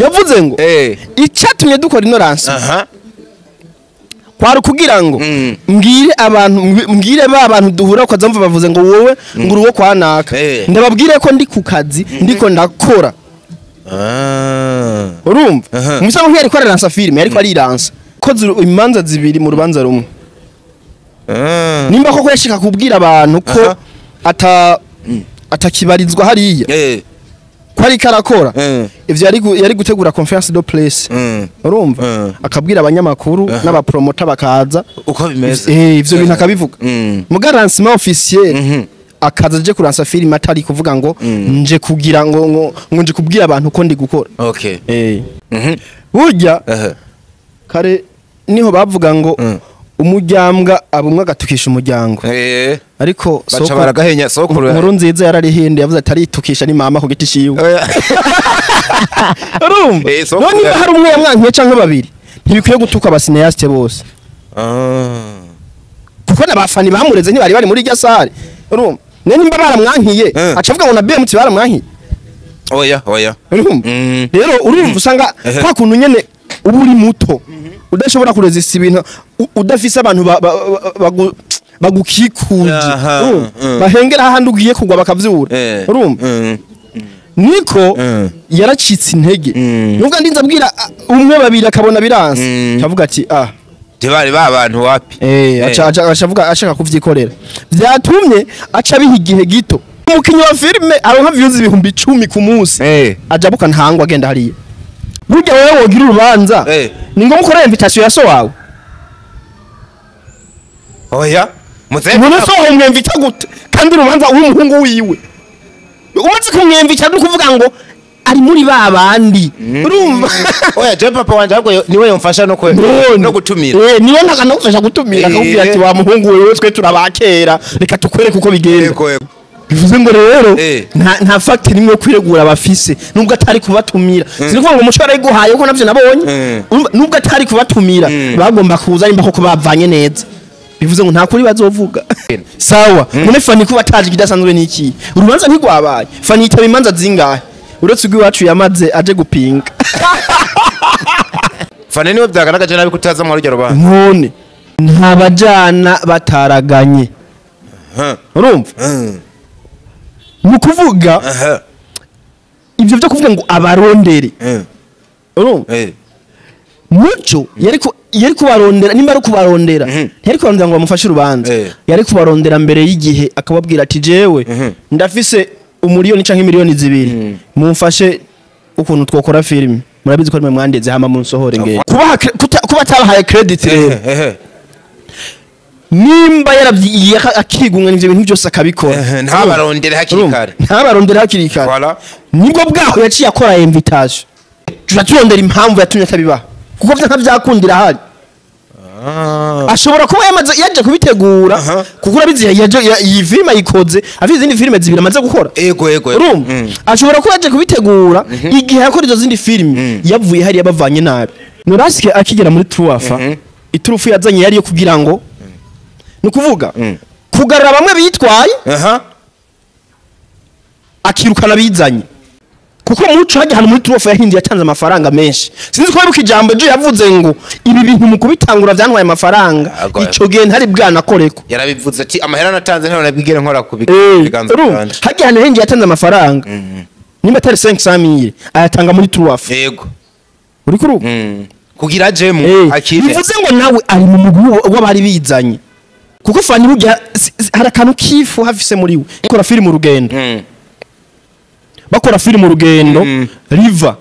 Yavuze ngo icyatumye dukora ino lancement kwari kugira ngo mbwire abantu, mbwire ba bantu duhura ukaza mva bavuze ngo wowe ngo uri uwo kwa naka, ndababwire ko ndi ku kazi, ndiko ndakora. Urumva, musa nk'uko yariko aralansa filime, yariko ariransa ko imanza zibiri mu rubanza rumwe. Nimba koko yashika kubwira abantu ko ata atakibarizwa hariya, ko ariko arakora ivyo, yari gutegura conférence de presse, urumva, akabwira abanyamakuru n'abapromota bakaza uko bimeze. Ivyo bintu akabivuga. Muga lancement officiel, akaza aje kuransa filime, atari kuvuga ngo nje kugira ngo nje kubwira abantu ko ndi gukora. Burya kare niho bavuga ngo umujyambwa abumwe agatukisha umuryango, ariko baca baragahenya sokuru. Nkuru nziza yararihinde, yavuze ati aritukisha ni mama ku giti ciwe. Urumva, Sokuru none niba hari umwe yamwankiye canke babiri, ntibikwiye gutuka aba cinéastes bose, kuko n'abafani bamureze ntibari bari muri irya salle. Urumva, none nimba baramwankiye, aca avuga ngo na BMT baramwankiye. Oya, oya. Urumva, rero urumva usanga kwa kuntu nyene uba uri muto, udashobora kurezista ibintu, udafise abantu bagukikuje, urumva, bahengera ahandi ugiye kugwa bakavyura. Urumva, niko yaracitse intege. Nubwo ndinze abwira umwe, babiri, akabona biranse, avuga ati ah. Ntibari ba bantu wapi. Aca avuga ashaka kuvyikorera, vyatumye aca biha igihe gito. Umukinyi wa filime aronka views 10,000 ku munsi, ajabuka ntangwa agenda hariya. Burya wowe wogira urubanza, ni ngombwa ukora invitation ya so wawe? Oya muze. None so wawe umwemvita gute kandi urubanza w'umuhungu wiwe? Umaze kumwemvita no kuvuga ngo ari muri ba bandi, urumva. Oya, je papa wanje ahubwo niwe yomfasha None. no gutumira. Niwe ntakanagufasha gutumira, akakubwira ati wa muhungu wewe, twe turabakera, reka tukwereke uko bigenda. Yego, yego. Bivuze ngo rero nta facteur imwe yo kwiregura bafise, nubwo atari kubatumira. Sinikuvuga ngo umuco yarayiguhaye, kuko navyo nabonye. Urumva, nubwo atari kubatumira, bagomba kuza nimba koko bavanye neza. Bivuze ngo nta kuri bazovuga. Sawa, none Fani kuba ataje ikidasanzwe niki? Urubanza ntigwabaye. Fani yitaba imanza zingahe uretse urw'iwacu yamaze aje gupinga? Fane niwe byagaragaje nabi kutaza muri ryo rubanza. None nta bajana bataraganye. Urumva, ni ukuvuga ibyo byo kuvuga ngo abarondere, urumva, Muco yari kubarondera, nimba ari kubarondera, ntiyari kubarondera ngo bamufashe urubanza. Yari kubarondera mbere y'igihe, akababwira ati jewe ndafise umuriyoni canke miliyoni 2, mumfashe ukuntu twokora filime, murabizi ko ari mwe mwandeze, hama munsohore ngende. Kuba atabahaye credit rero, nimba yaravyiye akigumwa n'ivyo bintu byose akabikora, Ntabarondere hakiri Urumva? kare. Ntabarondere hakiri kare. Voilà. Nibwo bwaho yaciye akora invitation. Tuja turondera impamvu yatumye atabibaha, kuko vya ntavyakundira ahari. Ashobora kuba yamaze yaje kubitegura, kuko urabizi yaje iyi filime ayikoze afite izindi filime zibiri amaze gukora. Ego, ego, ego. Urumva, ashobora kuba yaje kubitegura igihe yakora izo zindi filime, yavuye hariya bavanye nabi. Norasike akigera muri Truafa, iturufu yazanye yari yo kugira ngo, ni ukuvuga kugarura bamwe bitwaye, akirukana bizanye, kuko Muco hajya ahantu muri Truafa yahinduye, yatanze amafaranga menshi. Sinzi ko wibuka ijambo ejo yavuze ngo ibi bintu mu kubitangura byantwaye amafaranga. Ico gihe ntari bwanakoreko. Yarabivuze ati amahera natanze ntayo nabwigere nkora ku biganza Urumva, byanje. hajya ahantu henshi yatanze amafaranga, nimba atari 500 mille ayatanga muri Truafa. Uri kuri ubu? Kugira ajemo akine. Bivuze ngo nawe ari mu mugwi w'abari bizanye, kuko Fani burya hari akantu k'ifu hafise muri we. Bakora filime Urugendo, bakora filime Urugendo, Riva,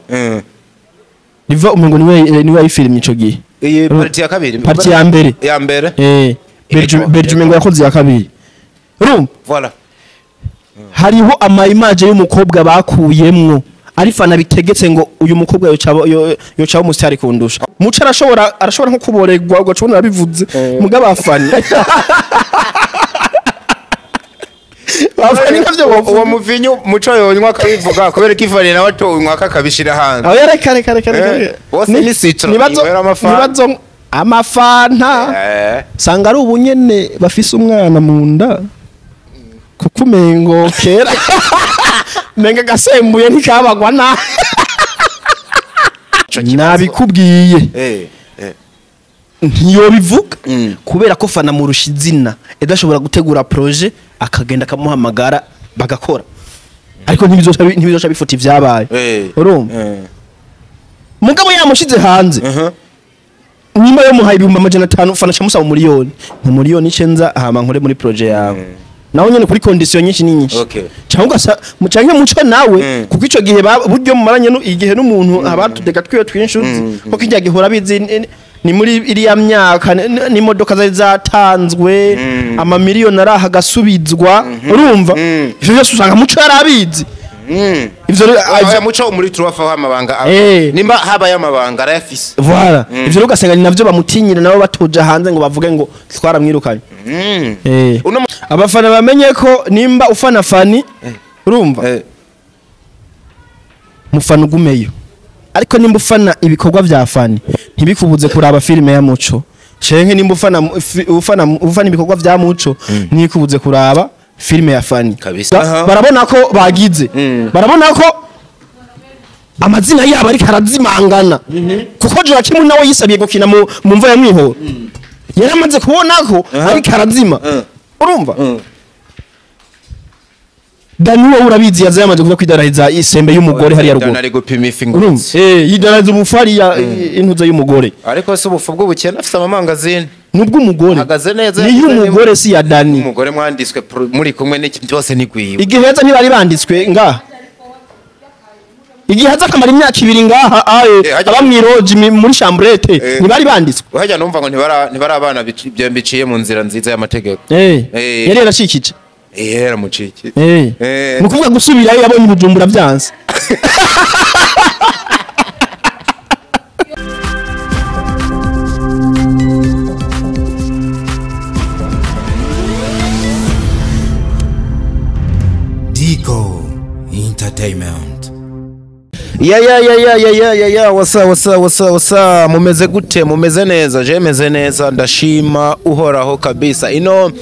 Riva umengo niwe yayifilmye ico gihe. Iyi partie ya kabiri. Partie ya mbere. Ya mbere. Berge umengo yakoze iya kabiri, urumva. Voilà. Hariho ama image y'umukobwa bakuyemwo ari Fana bitegetse ngo uyu mukobwa yoca umusitari kundusha. Muco arashobora nko kuboregwa ugaca ubona arabivuze, mugabo abafani nkavyo Uwo bovuga. muvinyu Muco yonywa akabivuga, kubera ko ifani nawe atonywa akabishira hanze. Aho yari kare kare kare kare. Bose ni citron, inywera amafanta. Nibazo amafanta sanga ari ubunyene bafise umwana mu nda, kuko umengo kera menga gasembuye ntikabagwa na Nabikubwiye, ntiyobivuga kubera ko Fana murusha izina, idashobora gutegura projet akagenda akamuhamagara bagakora, ariko ntibizoca bifuta ivyabaye. Urumva, mugabo yamushize hanze, nimba yamuhaye 500,000, Fana acamusaba 1,000,000, nka 1,900,000, hama nkore muri projet yawe naho nyene kuri condition nyinshi ni nyinshi, cyangwa canke Muco nawe, kuko ico gihe buryo mumaranye igihe n'umuntu abatudeka twiyo twinshuti, ko kijya gihora bizi ni muri iriya myaka n'imodoka zari zatanzwe, amamiliyoni araha agasubizwa. Urumva, ivyo byose usanga Muco yarabizi. Ivyo Oya, Muco muri turufa amabanga, nimba habaye amabanga arayafise. Voilà, ivyo rero ugasanga ni navyo bamutinyira, nabo batoja hanze ngo bavuge ngo twaramwirukanye. Abafana bamenye ko nimba ufana Fani, urumva, mufana ugumeyo, ariko nimba ufana ibikorwa vya Fani ntibikubuze kuraba filime ya Muco, canke nimba ufana ibikorwa vya Muco ntibikubuze kuraba filime ya Fani. Kabisa. Barabona ko bagize, barabona ko amazina yabo ariko arazimangana, kuko Joachim nawe yisabiye gukina mu mva ya Mwihoro, yaramaze kubona ko ariko arazima. Urumva, Dani wowe urabizi yaza yamaze kuva kwidarahiza isembe y'umugore hariya ruguru. Dani ari gupima ifi ngo Urumva, yidarahiza ubufari ya intuza y'umugore. Ariko se ubufu bw'ubukene afite amamangazini nubwo umugore ahagaze neza, ni y'umugore si ya Dani. Umugore mwanditswe muri kumwe n'iki byose ni gwiwe. Igihe yaza ntibari banditswe ngaha, igihe haza akamara imyaka 2 ngaha aye abamwiroje muri chambrette ntibari banditswe. Hajya numva ngo ntibara abana biciye mu nzira nziza y'amategeko. Yari yaracikije. Yaramuciki. Ni ukuvuga gusubirayo yabonye Bujumbura byanze. Dico Entertainment. Ya ya ya ya ya ya ya ya, wasa wasa wasa wasa, mumeze gute? Mumeze neza? Je meze neza, ndashima Uhoraho kabisa. Ino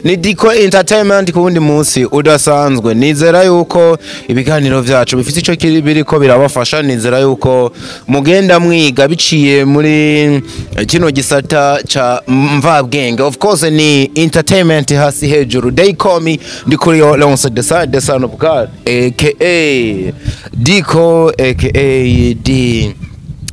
ni Dico Entertainment ku wundi munsi udasanzwe. Nizera yuko ibiganiro vyacu bifite ico kiri biriko birabafasha, nizera yuko mugenda mwiga biciye muri kino gisata ca mvabwenge. Of course ni entertainment hasi hejuru. They call me Ndikuriyo Leonce the son of God, aka Dico, aka D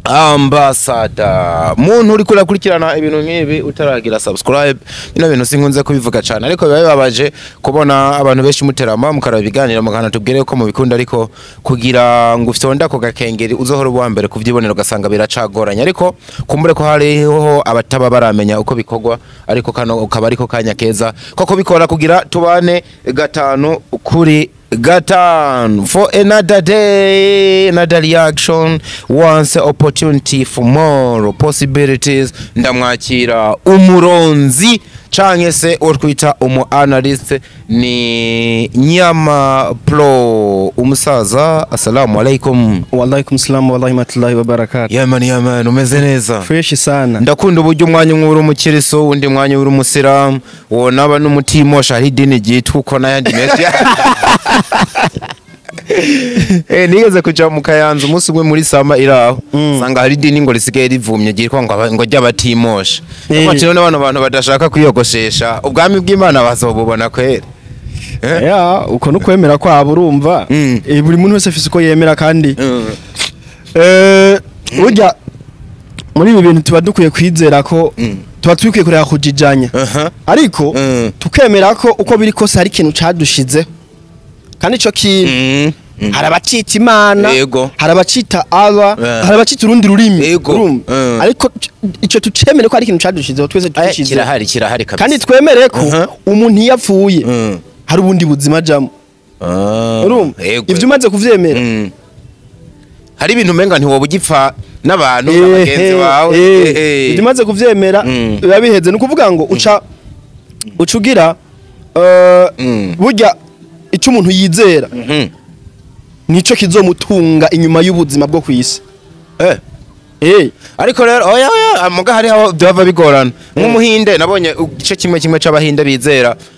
Ambassador. Muntu uri kurakurikirana ibintu nk'ibi utaragira subscribe, bino bintu sinkunze kubivuga cyane, ariko biba bibabaje kubona abantu benshi muterama mukaraba ibiganiro mukana tubwire ko mubikunda, ariko kugira ngo ufyonda ko gakengeri uzohora uwa mbere kuvyibonera ugasanga biracagoranye. Ariko kumbure ko hariho abataba baramenya uko bikorwa, ariko kano ukaba ariko kanya keza ko kubikora kugira tubane 5 kuri 5 for another day, another reaction, once opportunity for more possibilities. Ndamwakira umuronzi canke se uwo twita umu analyst ni Nyama Pro, umusaza. Assalamu alaikum. Wa alaikum salam wa rahmatullahi wa barakatuh. Yaman yaman, umeze neza? Fresh sana. Ndakunda uburyo umwanya umwe uri umukiriso, undi mwanya uri umusiramu, wonaba n'umutimosha hari idini ryitwa uko n'ayandi menshi. Nigeze kuja mu Kayanza umunsi umwe muri sama iraho, sanga hari idini ngo risigaye rivumye ryitwa ngo ry'abatimosha. Ati none bano bantu badashaka kwiyogoshesha ubwami bw'Imana bazobubona kwera? Ya, uko no kwemera kwabo, urumva, buri muntu wese afise uko yemera, kandi burya muri ibi bintu tuba dukwiye kwizera ko tuba dukwiye kureba kujijanya, ariko tukemera ko uko biri kose hari ikintu cadushizeho, kandi ico kintu hari abacita Imana, hari abacita Allah, hari abacita urundi rurimi, ariko ico tucemere ko hari ikintu cadushizeho twese dushizeho. Kirahari, kirahari kabisa. Kandi twemere ko umuntu iyo apfuye hari ubundi buzima ajamo. Urumva, ivyo umaze kuvyemera, hari ibintu umenga ntiwoba ugipfa n'abantu n'abagenzi bawe. Ivyo umaze kuvyemera biba biheze. Ni ukuvuga ngo uca ugira burya ico umuntu yizera nico kizomutunga inyuma y'ubuzima bwo kwisi. Ariko rero oya oya, muga hari aho byava bigorana. Nk'umuhinde nabonye igice kimwe kimwe c'abahinde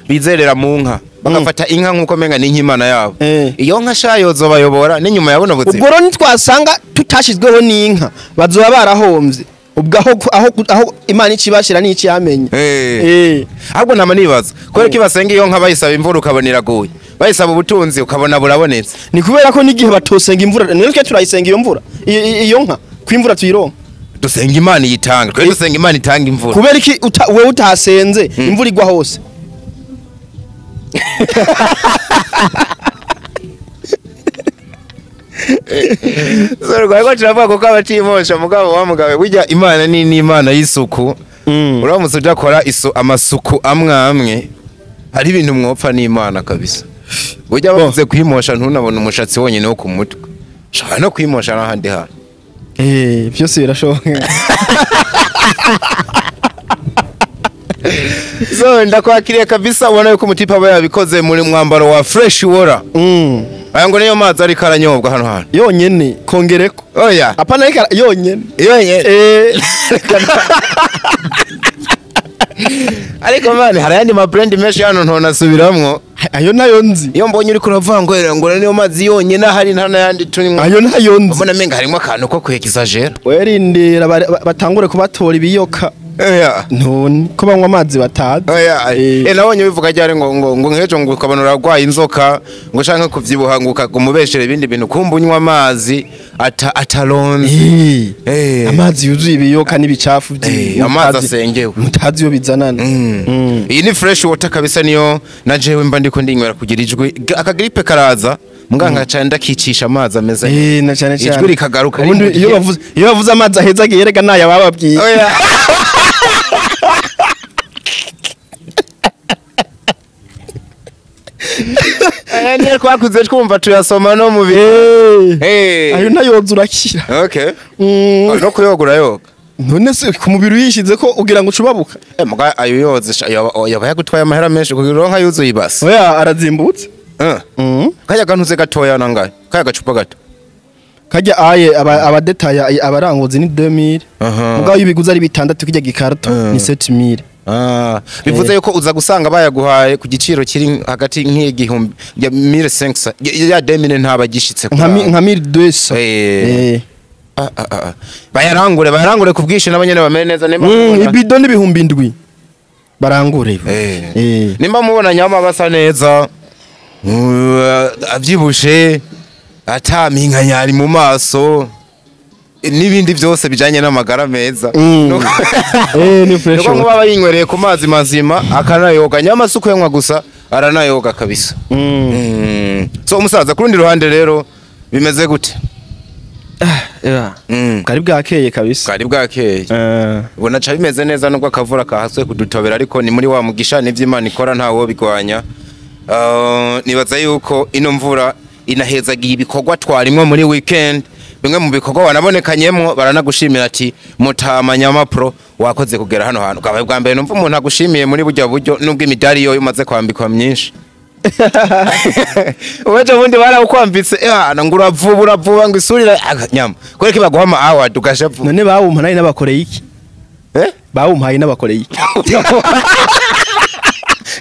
bizerera mu nka. Bagafata inka nkuko menga ni nk'imana yabo. Iyo nka shayo zobayobora n'inyuma yabona buzima. Ubwo rero nitwasanga tutashizweho n'inka bazoba barahombye. Ubwo aho Imana ikibashira n'iki yamenye. Ahubwo ntama nibaza kubera ko basenga iyo nka bayisaba imvura ukabona iraguye, bayisaba ubutunzi ukabona burabonetse. Ni kubera ko n'igihe batosenga imvura, none turayisenga iyo mvura, iyo nka kwimvura tuyironka. Dusenga Imana yitanga, twe dusenga Imana itanga imvura. Kubera iki wewe utasenze imvura igwa hose? Zorwa ko turavuga ko abatimosha mugabo wa mugabe burya Imana ni Imana y'isuku. Uramutse udakora amasuku amwe amwe hari ibintu mwopfa n'Imana kabisa. Burya bavuze kwimosha ntunabona umushatsi wonyine wo ku mutwe, ushobora no kwimosha n'ahandi hantu. Byose birashoboka. So ndakwakiriye kabisa, ubona yuko umutipe aba yabikoze muri mwambaro wa fresh water. Aya ngo niyo mazi ariko aranyobwa hano hantu. Yonyene kongereko. Oya. Apana ariko yonyene. Yonyene. Ariko mani hari ayandi ma brand menshi hano ntonasubiramwo. Ayo nayo nzi. Iyo mbonye uriko uravuga ngo niyo mazi yonyene ahari nta nayandi tunywa. Ayo nayo nzi. Mbona menga harimo akantu ko kwexagera. Werindira batangure kubatora ibiyoka. Oya. None ko banywa amazi batazi. Oya. Nabonye bivuga ryari ngo nkejo ngo ukabona uragwaye inzoka ngo canke kuvyibuha ngo ukagumubeshere ibindi bintu kumba unywa amazi ataronze. Amazi yuzuye ibiyoka n'ibicafu by'ibintu. Amazi asengewe. Mutazi yo bizanana. Iyi ni fresh water kabisa, niyo na jewe mba ndiko ndinywera kugira ijwi akagripe karaza muganga cyane ndakicisha amazi ameze. Na cyane cyane. Ijwi rikagaruka. Ubundi iyo bavuze amazi aheza yerega naya bababwiye. Oya. Aya twakuze twumva tuyasoma no mu bihe. Ayo nayoza urakira. Okay. No kuyogura yoga. None se ku mubiri uyishize ko ugira ngo ucubabuka? Muga ayo yoze yaba yagutwaye amahera menshi kugira uronka yuzuye ibase. Oya arazimbutse. Kajya gantuze gatoya nangaye. Kajya gacupa gato. Kajya aye abadetaya abaranguzi ni 2000. Muga yibiguza ari bitandatu kijya gikarto ni 7000. Bivuze yuko uza gusanga bayaguhaye ku giciro kiri hagati nk'igihumbi ya 1500 ya 2000 ntabagishitse nka 1200. Bayarangure ku bwinshi n'abanyene bamere neza nimba ibido n'ibihumbi 7 barangure. Nimba mubona nyama basa neza avyibushe ataminkanyari mu maso n'ibindi byose bijanye n'amagara meza. Ni fresh. Nuko nkuba bayinywereye ku mazi mazima akanayoga, nyama suko yanywa gusa aranayoga kabisa. So umusaza kurundi ruhande rero bimeze gute? Bwari bwakeye kabisa. Bwari bwakeye. Ubona ca bimeze neza nubwo akavura kahaswe kudutobera, ariko ni muri wa mugisha n'ivy'Imana ikora ntawo bigwanya. Nibaza yuko ino mvura inahezagiye ibikorwa twarimwo muri weekend. Bimwe mu bikorwa wanabonekanyemo baranagushimira ati mutama Nyama Pro wakoze kugera hano hantu. Kabaye bwa mbere numva umuntu agushimiye muri burya buryo nubwo imidari yo umaze kwambikwa myinshi. Uweje bundi barawukwambitse ngo uravuba uravuba ngo isurira nyama. Kwereka baguha ama award ugashavu. None bawumpa nari nabakoreye iki? Bawumpaye nabakoreye iki?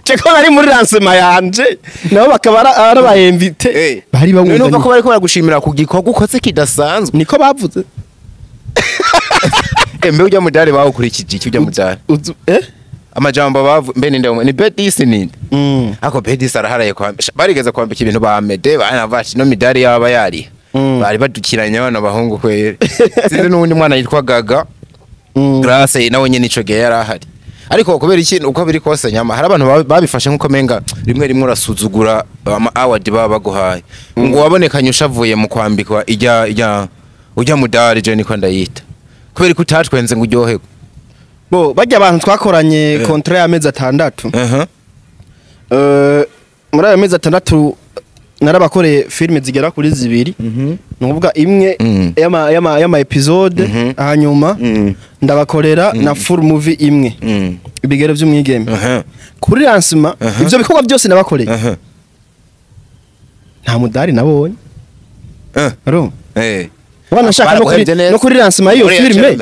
Cheko nari muri lancement yanje nabo bakaba arabayinvite bari bawumva. None ko bariko baragushimira ku gikorwa ukoze kidasanzwe. Niko bavuze. Mbe ujya mudari bawukurikije iki ujya mudari? Amajambo bavu mbe ninde ni Bedis ninde? Ako Bedis araharaye kwambisha. Barigeze kwambika ibintu ba Mede bana no midari yaba yari. Bari badukiranye abana bahungu kwere. Sinzi n'undi mwana yitwa Gaga. Grace nawe nyene ico gihe yarahari. Ariko kubera iki uko biri kose nyama hari abantu babifashe nkuko menga rimwe rimwe urasuzugura ama award baba baguhaye. Ngo wabonekanye ushavuye mu kwambikwa ijya ujya mudari je niko ndayita. Kubera ko utatwenze ngo uryoherwe. Bo bajya abantu twakoranye contrat y'amezi 6. Muri ayo mezi 6 narabakoreye filme zigera kuri 2. Nukuvuga imwe y'ama episode hanyuma ndabakorera na full movie imwe. Ibigero by'umwigeme. Kuri lancement ivyo bikorwa byose nabakoreye. Nta mudari nabonye. Wanashaka no kuri lancement y'iyo filme.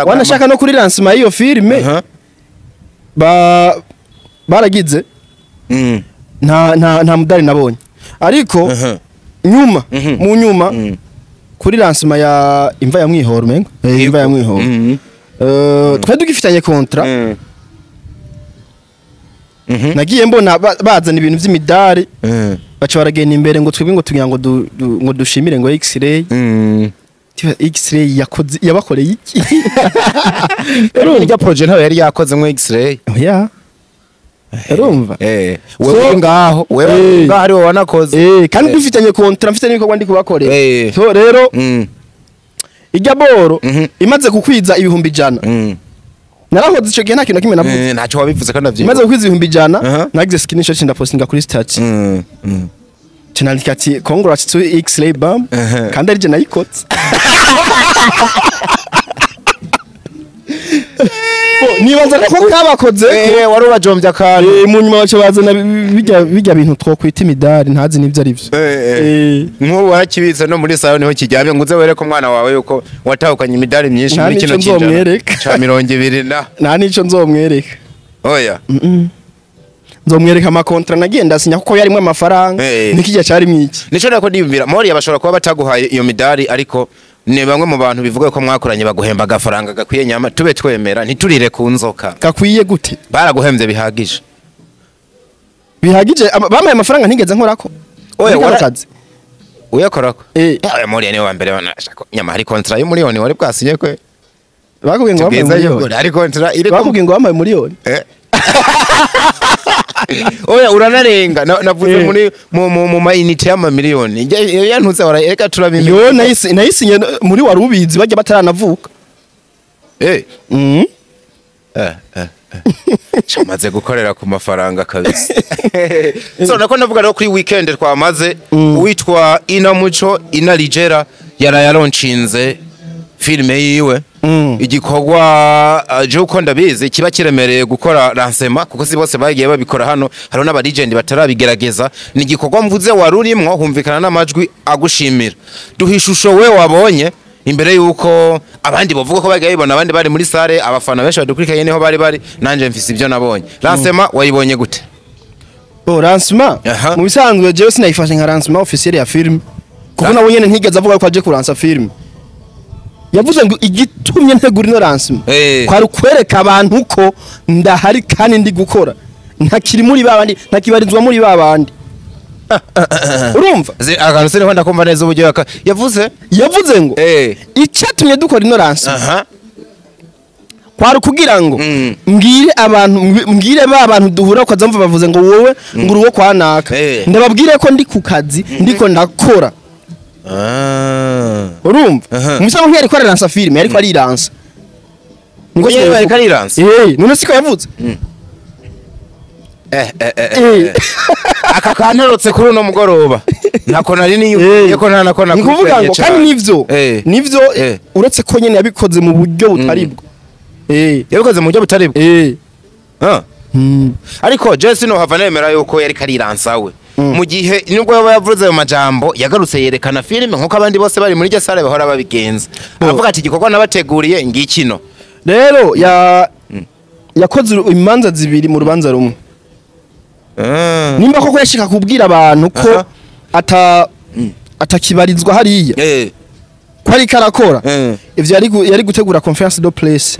Wanashaka no kuri lancement y'iyo filme. Baragize. Nta mudari nabonye, ariko nyuma mu nyuma kuri lancement ya Imva ya Mwihoro, mengo Imva ya Mwihoro, twari tugifitanye contrat. Nagiye mbona bazana ibintu vy'imidari, baca baragenda imbere ngo twebwe ngo tugira ngo ngo dushimire ngo X-ray. X-ray yakoze, yabakoreye iki? Urumva projet ntayo yari yakoze ngo X-ray. Oya, urumva. Wewe ngaho, wewe ngaho ari wowe wanakoze. Kandi dufitanye contrat, mfite n'ibikorwa ndi kubakorera. So rero ijya boro imaze kukwiza 100,000, narahoze ico gihe nta kintu na kimwe navuze. Ntacyo wabivuze kandi navyibuka. Imaze kukwiza 100,000, nagize screenshot ndapostinga kuri status, cinandika ati "Congrats to X-ray bam", kandi ari je nayikotse. Nibaza ko kabakoze. Wari ubajombye akantu. Mu nyuma baca bazana bijya bintu twokwita imidari, ntazi n'ivyo ari vyo. Nk'ubu warakibitse no muri sayo niho kiryamye, ngo uze wereke umwana wawe yuko watahukanye imidari myinshi muri kino kinjana ca 20 na nta nico nzomwereka. Oya. Nzomwereka amakontra nagiye ndasinya kuko yarimwe amafaranga, nikijya cari mwiki. Nico nako ndiyumvira Mori abashobora kuba bataguhaye iyo midari, ariko ni bamwe mu bantu bivuga ko mwakoranye baguhemba agafaranga gakwiye, nyama tube twemera ntiturire ku nzoka. Gakwiye gute? Baraguhemvye bihagije. Bihagije, bamaye amafaranga ntigeze nkorako. Oya, uyakorako. Oya, Mori niwe wa mbere banashaka nyama hari contrat y'umuriyoni wari bwasinye kwe. Bakubwiye ngo bamaye miliyoni. Hari contrat iri bakubwiye ngo bamaye miliyoni. Oya, uranarenga navuze muri mu mayinite y'amamiliyoni. Yantutse wareka turabimenya. Yo nayisinye muri wari ubizi bajya bataranavuka. Chamaze gukorera ku mafaranga kabisa. So nako navuga rero kuri weekend twamaze, uwitwa Ina Muco Ina Ligera yarayaronshinze filme yiwe. Igikorwa je uko ndabizi kiba kiremereye gukora lancement, kuko si bose bagiye babikora hano, hariho n'aba legend batarabigerageza. Ni igikorwa mvuze warurimwo, humvikana n'amajwi agushimira. Duha ishusho we wabonye imbere yuko abandi bavuga ko bagiye babibona, abandi bari muri sale, abafana benshi badukurikiranye niho bari bari, nanje mfise ibyo nabonye. Lancement wayibonye gute? Bo lancement mu bisanzwe jewe sinayifashe nka lancement officiel ya film, kuko nabo nyene ntigeze avuga ko aje kuransa film. Yavuze ngo igitumye ntegura ino lancement kwari kwereka abantu ko ndahari kandi ndi gukora, ntakiri muri babandi, ntakibarizwa muri babandi. Urumva akantu siniho ndakumva neza uburyo yavuze. Yavuze ngo icyatumye dukora ino lancement kwari kugira ngo mbwire abantu, mbwire ba bantu duhura ko azamva bavuze ngo wowe ngo uruwo kwanaka, ndababwire ko ndi ku kazi ndiko ndakora. Urumva musa nk'uko yariko araransa filime, yariko ariransa. Niko yariko ariransa. None siko yavuze. Aka kantorotse kuri uno mugoroba ntako nari niyo ko nta nako nakuvuga ngo kandi nivyo nivyo, uretse ko nyene yabikoze mu buryo butaribwo. Yabikoze mu buryo butaribwo. Ariko Jesse no hava nemera yuko yariko ariransa we. Mu gihe nubwo yaba yavuze ayo majambo, yagarutse yerekana filime nkuko abandi bose bari muri rya sale bahora babigenza. Avuga ati igikorwa nabateguriye ngikino. Rero yakoze imanza zibiri mu rubanza rumwe. Nimba koko yashika kubwira abantu ko atakibarizwa hariya, ko ariko arakora ivyo, yari gutegura conference de presse.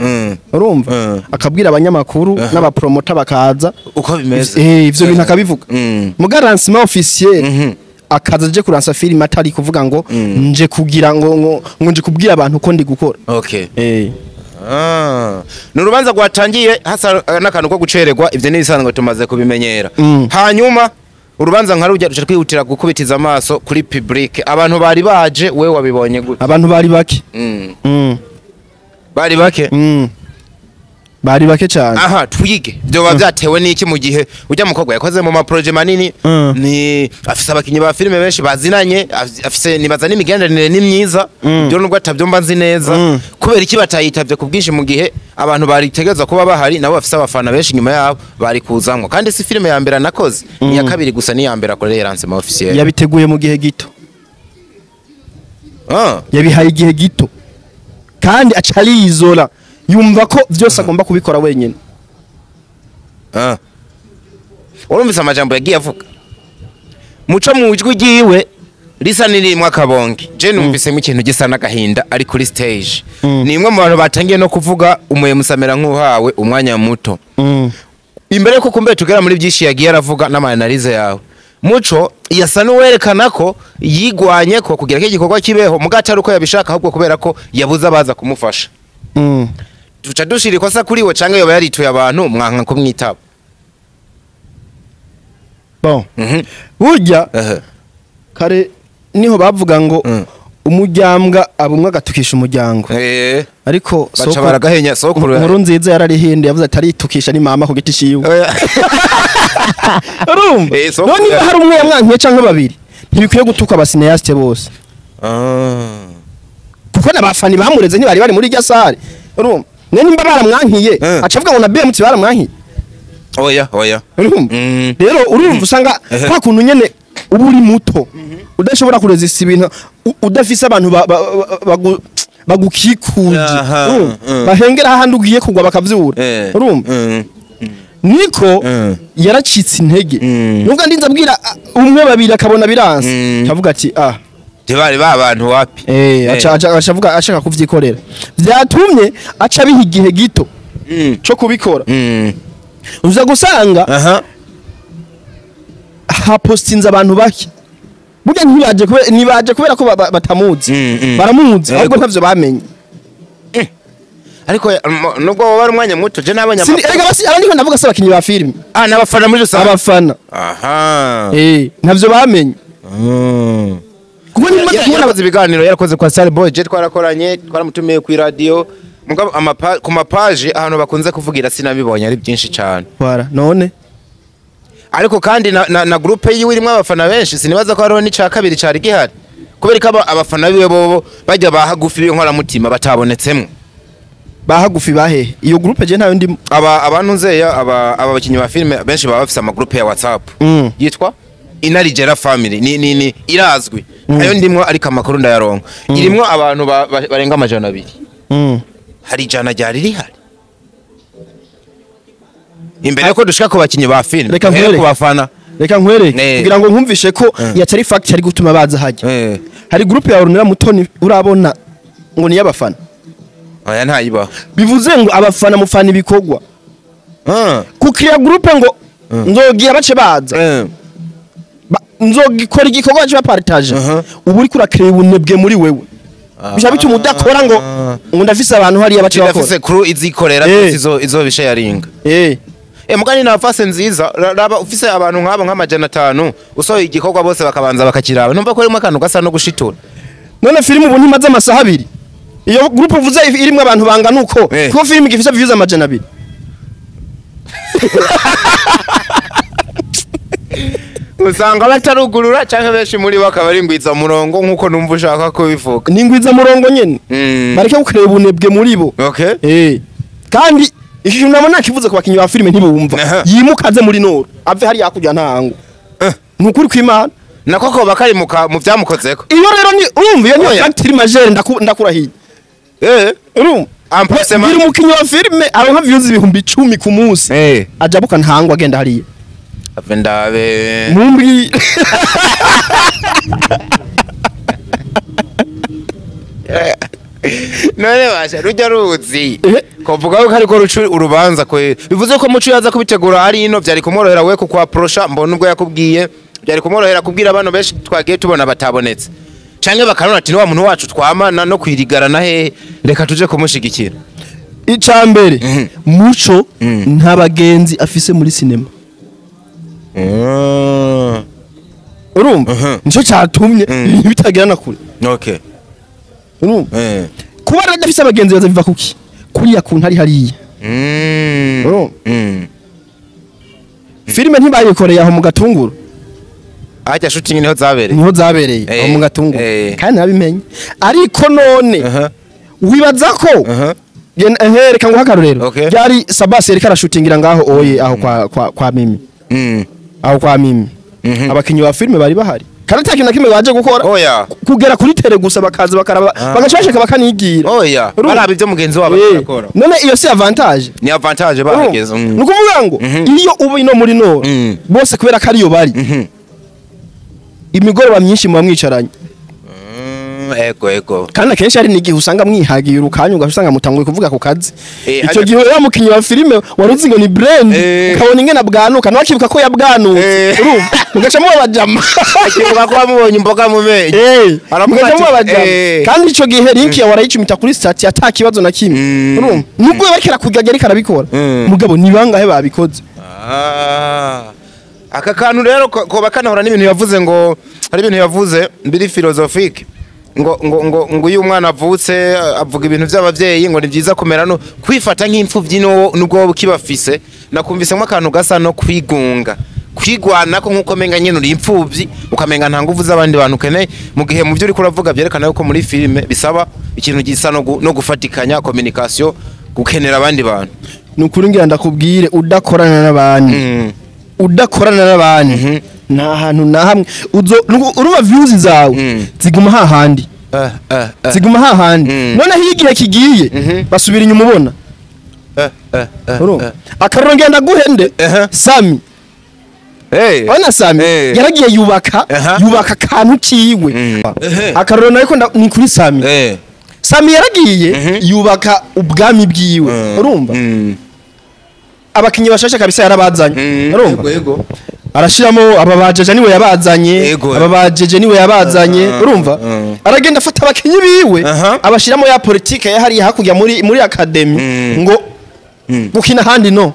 Urumva akabwira abanyamakuru n'abapromoter bakaza uko bimeze. Ivyo bintu akabivuga. Muga lancement officiel akaza aje kuransa film, atari kuvuga ngo nje kugira ngo nje kubwira abantu ko ndi gukora. Okay. Ni urubanza rwatangiye hasa n'akantu ko gucererwa, ivyo n'ibisanzwe tumaze kubimenyera. Hanyuma urubanza nka rujya ruca twihutira gukubitiza amaso kuri public. Abantu bari baje, we wabibonye gute? Abantu bari bake. Bari bake? Bari bake cyane. Aha twige byoba byatewe n'iki mu gihe ujya mukobwa yakoze mu ma projet manini, ni afise abakinyi ba filime benshi bazinanye, afise nibaza n'imigenderanire ni myiza, byo nubwo atabyumva nzi neza. Kubera iki batayitavye ku bwinshi mu gihe abantu baritegezwa kuba bahari, nabo bafise abafana benshi nyuma yabo bari kuzamwo? Kandi si filime ya mbere nakoze, ni ya kabiri gusa, ni ya mbere akoreye lancement officiel. Yabiteguye mu gihe gito. Yabihaye igihe gito kandi acarizora, yumva ko byose agomba kubikora wenyine. Urumvise amajambo yagiye avuga Muco mu ijwi ryiwe risa n'irimwe akabonge. Je numvisemo ikintu gisa n'agahinda ari kuri stage. Ni imwe mu bantu batangiye no kuvuga umuye musamera nk'uhawe umwanya muto. Imbere ko kumbe tugera muri byinshi yagiye aravuga n'ama analyse yawe, Muco yasa n'uwerekana ko yigwanye ko kugira ko igikorwa kibeho mugatari uko yabishaka, ahubwo kubera ko yabuze abaza kumufasha. Tuca dushira ikosa kuri we canke yoba yarituye abantu mwanka kumwitaba? Bon, burya kare niho bavuga ngo umujyambwa abumwe agatukisha umuryango. Ariko baca baragahenya sokuru. Nkuru nziza yararihinde yavuze ati aritukisha ni mama ku giti ciwe. Urumva? Sokuru. None hari umwe yamwankiye canke babiri, ntibikwiye gutuka aba cinéaste bose. Kuko n'abafani bamureze ntibari bari muri irya sare. Urumva? None nimba baramwankiye, aca avuga ngo na BMT baramwankiye. Oya oya. Urumva? Rero urumva usanga kwa kuntu nyene uba uri muto udashobora kurezista ibintu, udafise abantu bagukikuje, Aha, bahengera ahandi ugiye kugwa bakavyura. Urumva? Niko yaracitse intege. Nubwo ndinze abwira umwe babiri akabona biranse, avuga ati ah ntibari ba bantu wapi. Aca aca avuga ashaka kuvyikorera. Vyatumye aca biha igihe gito co kubikora. Uza gusanga hapostinze abantu bake. Burya ntibaje kubera, ntibaje kubera ko batamuzi. Baramuzi ahubwo ntavyo bamenye. Ariko nubwo wowe ari umwanya muto, je nabonye Erega basi abandi ko ndavuga se abakinyi ba filime. Ah, n'abafana muri rusange. Abafana. Aha. Ntavyo bamenye. Kuko nimaze kubona Yarakoze ibiganiro, yarakoze kwa Star Boy, je twarakoranye, twaramutumiye ku radio. Mugabo ku mapaje ahantu bakunze kuvugira sinabibonye ari byinshi cyane. Wara none. Ariko kandi na groupe yiwe irimwo abafana benshi, sinibaza ko hariho n'ica kabiri cari gihari. Kubera ko abafana biwe bobo bajya bahagufi b'inkoramutima batabonetsemwo. Bahagufi bahehe? Iyo groupe je ntayo ndimo. Aba abantu nzeya aba bakinyi ba filme benshi baba bafise ama groupe ya WhatsApp. Yitwa Inarijera Family ni irazwi. Ayo ndimwo ariko amakuru ndayaronka. Irimwo abantu barenga 200. Hari ijana ryari rihari. Imbere ko dushika ku bakinyi ba filme, Reka duhere nkwereke. ku bafana. Reka nkwereke kugira ngo nkumvishe ko yatari fact ari gutuma baza hajya. Hari groupe ya Ornella Mutoni urabona ngo ni y'abafana. Oya ntayibaho. Bivuze ngo abafana mufana ibikorwa. Kukira groupe ngo nzogira bace baza. Nzogikora igikorwa cyo partage. Ubu uri kurakira ubunebwe muri wewe. Bisha bituma udakora ngo ndafise abantu hariya bace bakora. Ndafise crew izikorera izo bisharinga. Mugani na fase nziza, raba ufise abantu nk'abo nka 500 usohoye igikorwa bose bakabanza bakakiraba. Numva ko harimo akantu gasa no gushitura. None filime ubu ntimaze amasaha abiri. Iyo groupe uvuze irimwe abantu bangana uko, kuko filime igifise views 200. Usanga batarugurura canke benshi muri bo akaba ari ingwiza murongo nkuko numva ushaka kubivuga. Ni ingwiza murongo nyene. Bareke gukureba ubunebwe muri bo. Kandi iki kintu nabona kivuze ku bakinyi ba filime ntibumva. Yimukaze muri noro, ave hari yakujya ntango. Nukuri kw'Imana. Nako ko bakari mu vyamukozeko. Iyo rero ni urumva iyo niyo factory majeure ndakurahiye. Urumva? Amplacement. Ngira umukinyi wa filime aronka views 10,000 ku munsi. Ajabuka ntango agenda hariya. Ave ndabe. Mumbwi. None basha rujya ruzi. Kovuga ko ariko rucu urubanza kwe. Bivuze ko Muco yaza kubitegura ari ino byari kumworohera we kuko approcha mbona ubwo yakubwiye. Byari kumworohera kubwira abantu benshi twagiye tubona batabonetse. Canke bakarona ati wa muntu wacu twamana no kwirigarana hehe, reka tuje kumushigikira. Icambere Muco nta bagenzi afise muri cinema. Urumva? Nico cyatumye bitagirana kure. Okay. Urumva? Kuba adafise abagenzi baza biva kuki? Kuriya kuntu ari hariya. Urumva? Filime ntibayikoreye aho mu Gatunguru. Ajya shooting niho zabereye. Niho zabereye aho mu Gatunguru. Kandi nabimenye. Ariko none wibaza ko reka ngo hakarorero. Byari Sabas yariko arashutingira ngaho oye aho kwa Mimi. Aho kwa Mimi. Abakinyi ba filime bari bahari. Kandi ata kintu na kimwe baje gukora. Oya. Kugera kuri tere gusa, bakaza bakaraba, bagaca bakanigira. Oya. Urumva? Baraba ibyo mugenzi wabo akora. None iyo si avantage? Ni avantage bahageze. Ni ukuvuga ngo iyo uba ino muri nord, bose kubera ko ariyo bari, imigoroba myinshi muba mwicaranye. Ego ego. Kandi akenshi hari n'igihe usanga mwihagiye urukanya, ugasanga mutanguye kuvuga ku kazi. Icyo gihe wa mukinyi wa filime wari uzi ngo ni brand, ukabona ingene abwanuka, nawe akibuka ko yabwanutse. Urumva, mugaca muba abajama. Akivuga ko wamubonye imboga mu menyo. Aravuga Mugaca ati, muba abajama. Kandi ico gihe link yawe arayicumita kuri statut, ata kibazo na kimwe. Urumva, nubwo bariko arakugagera, ariko arabikora. Mugabo ni bangahe babikoze? Ah. Aka kantu rero koba kanahura n'ibintu yavuze, ngo hari ibintu yavuze biri philosophique, ngo iyo umwana avutse avuga ibintu by'abavyeyi, ngo ni byiza kumera no kwifata nk'imfuvyi nubwo wowe ukibafise. Nakumvisemwo akantu gasa no kwigunga, kwigwanako, nk'uko menga nyene uri imfuvyi, ukamenga nta nguvu z'abandi bantu ukeneye, mu gihe mu byo uriko uravuga byerekana yuko muri filime bisaba ikintu gisa no gufatikanya, communication, gukenera abandi bantu. Ni ukuri, ngira ndakubwire, udakorana n'abandi, udakorana n'abandi, nta hantu na hamwe uzo urumva views zawe ziguma hahandi, ziguma hahandi. Noneho iyo igihe kigiye, basubira inyuma ubona. Urumva, akarorero ngenda guhende, Sami. Hey. Ona Sami, yaragiye yubaka, yubaka akantu kiwe. Akarorero nariko ni kuri Sami. Sami yaragiye yubaka ubwami bwiwe, urumva, abakinyi bashasha kabisa yarabazanye. Urumva, Yego yego. arashiramo aba bajeje, niwe yabazanye. Aba bajeje niwe yabazanye. Urumva, aragenda afata abakinyi biwe, abashiramo ya politike yahariye hakurya muri academy, ngo gukina ahandi no.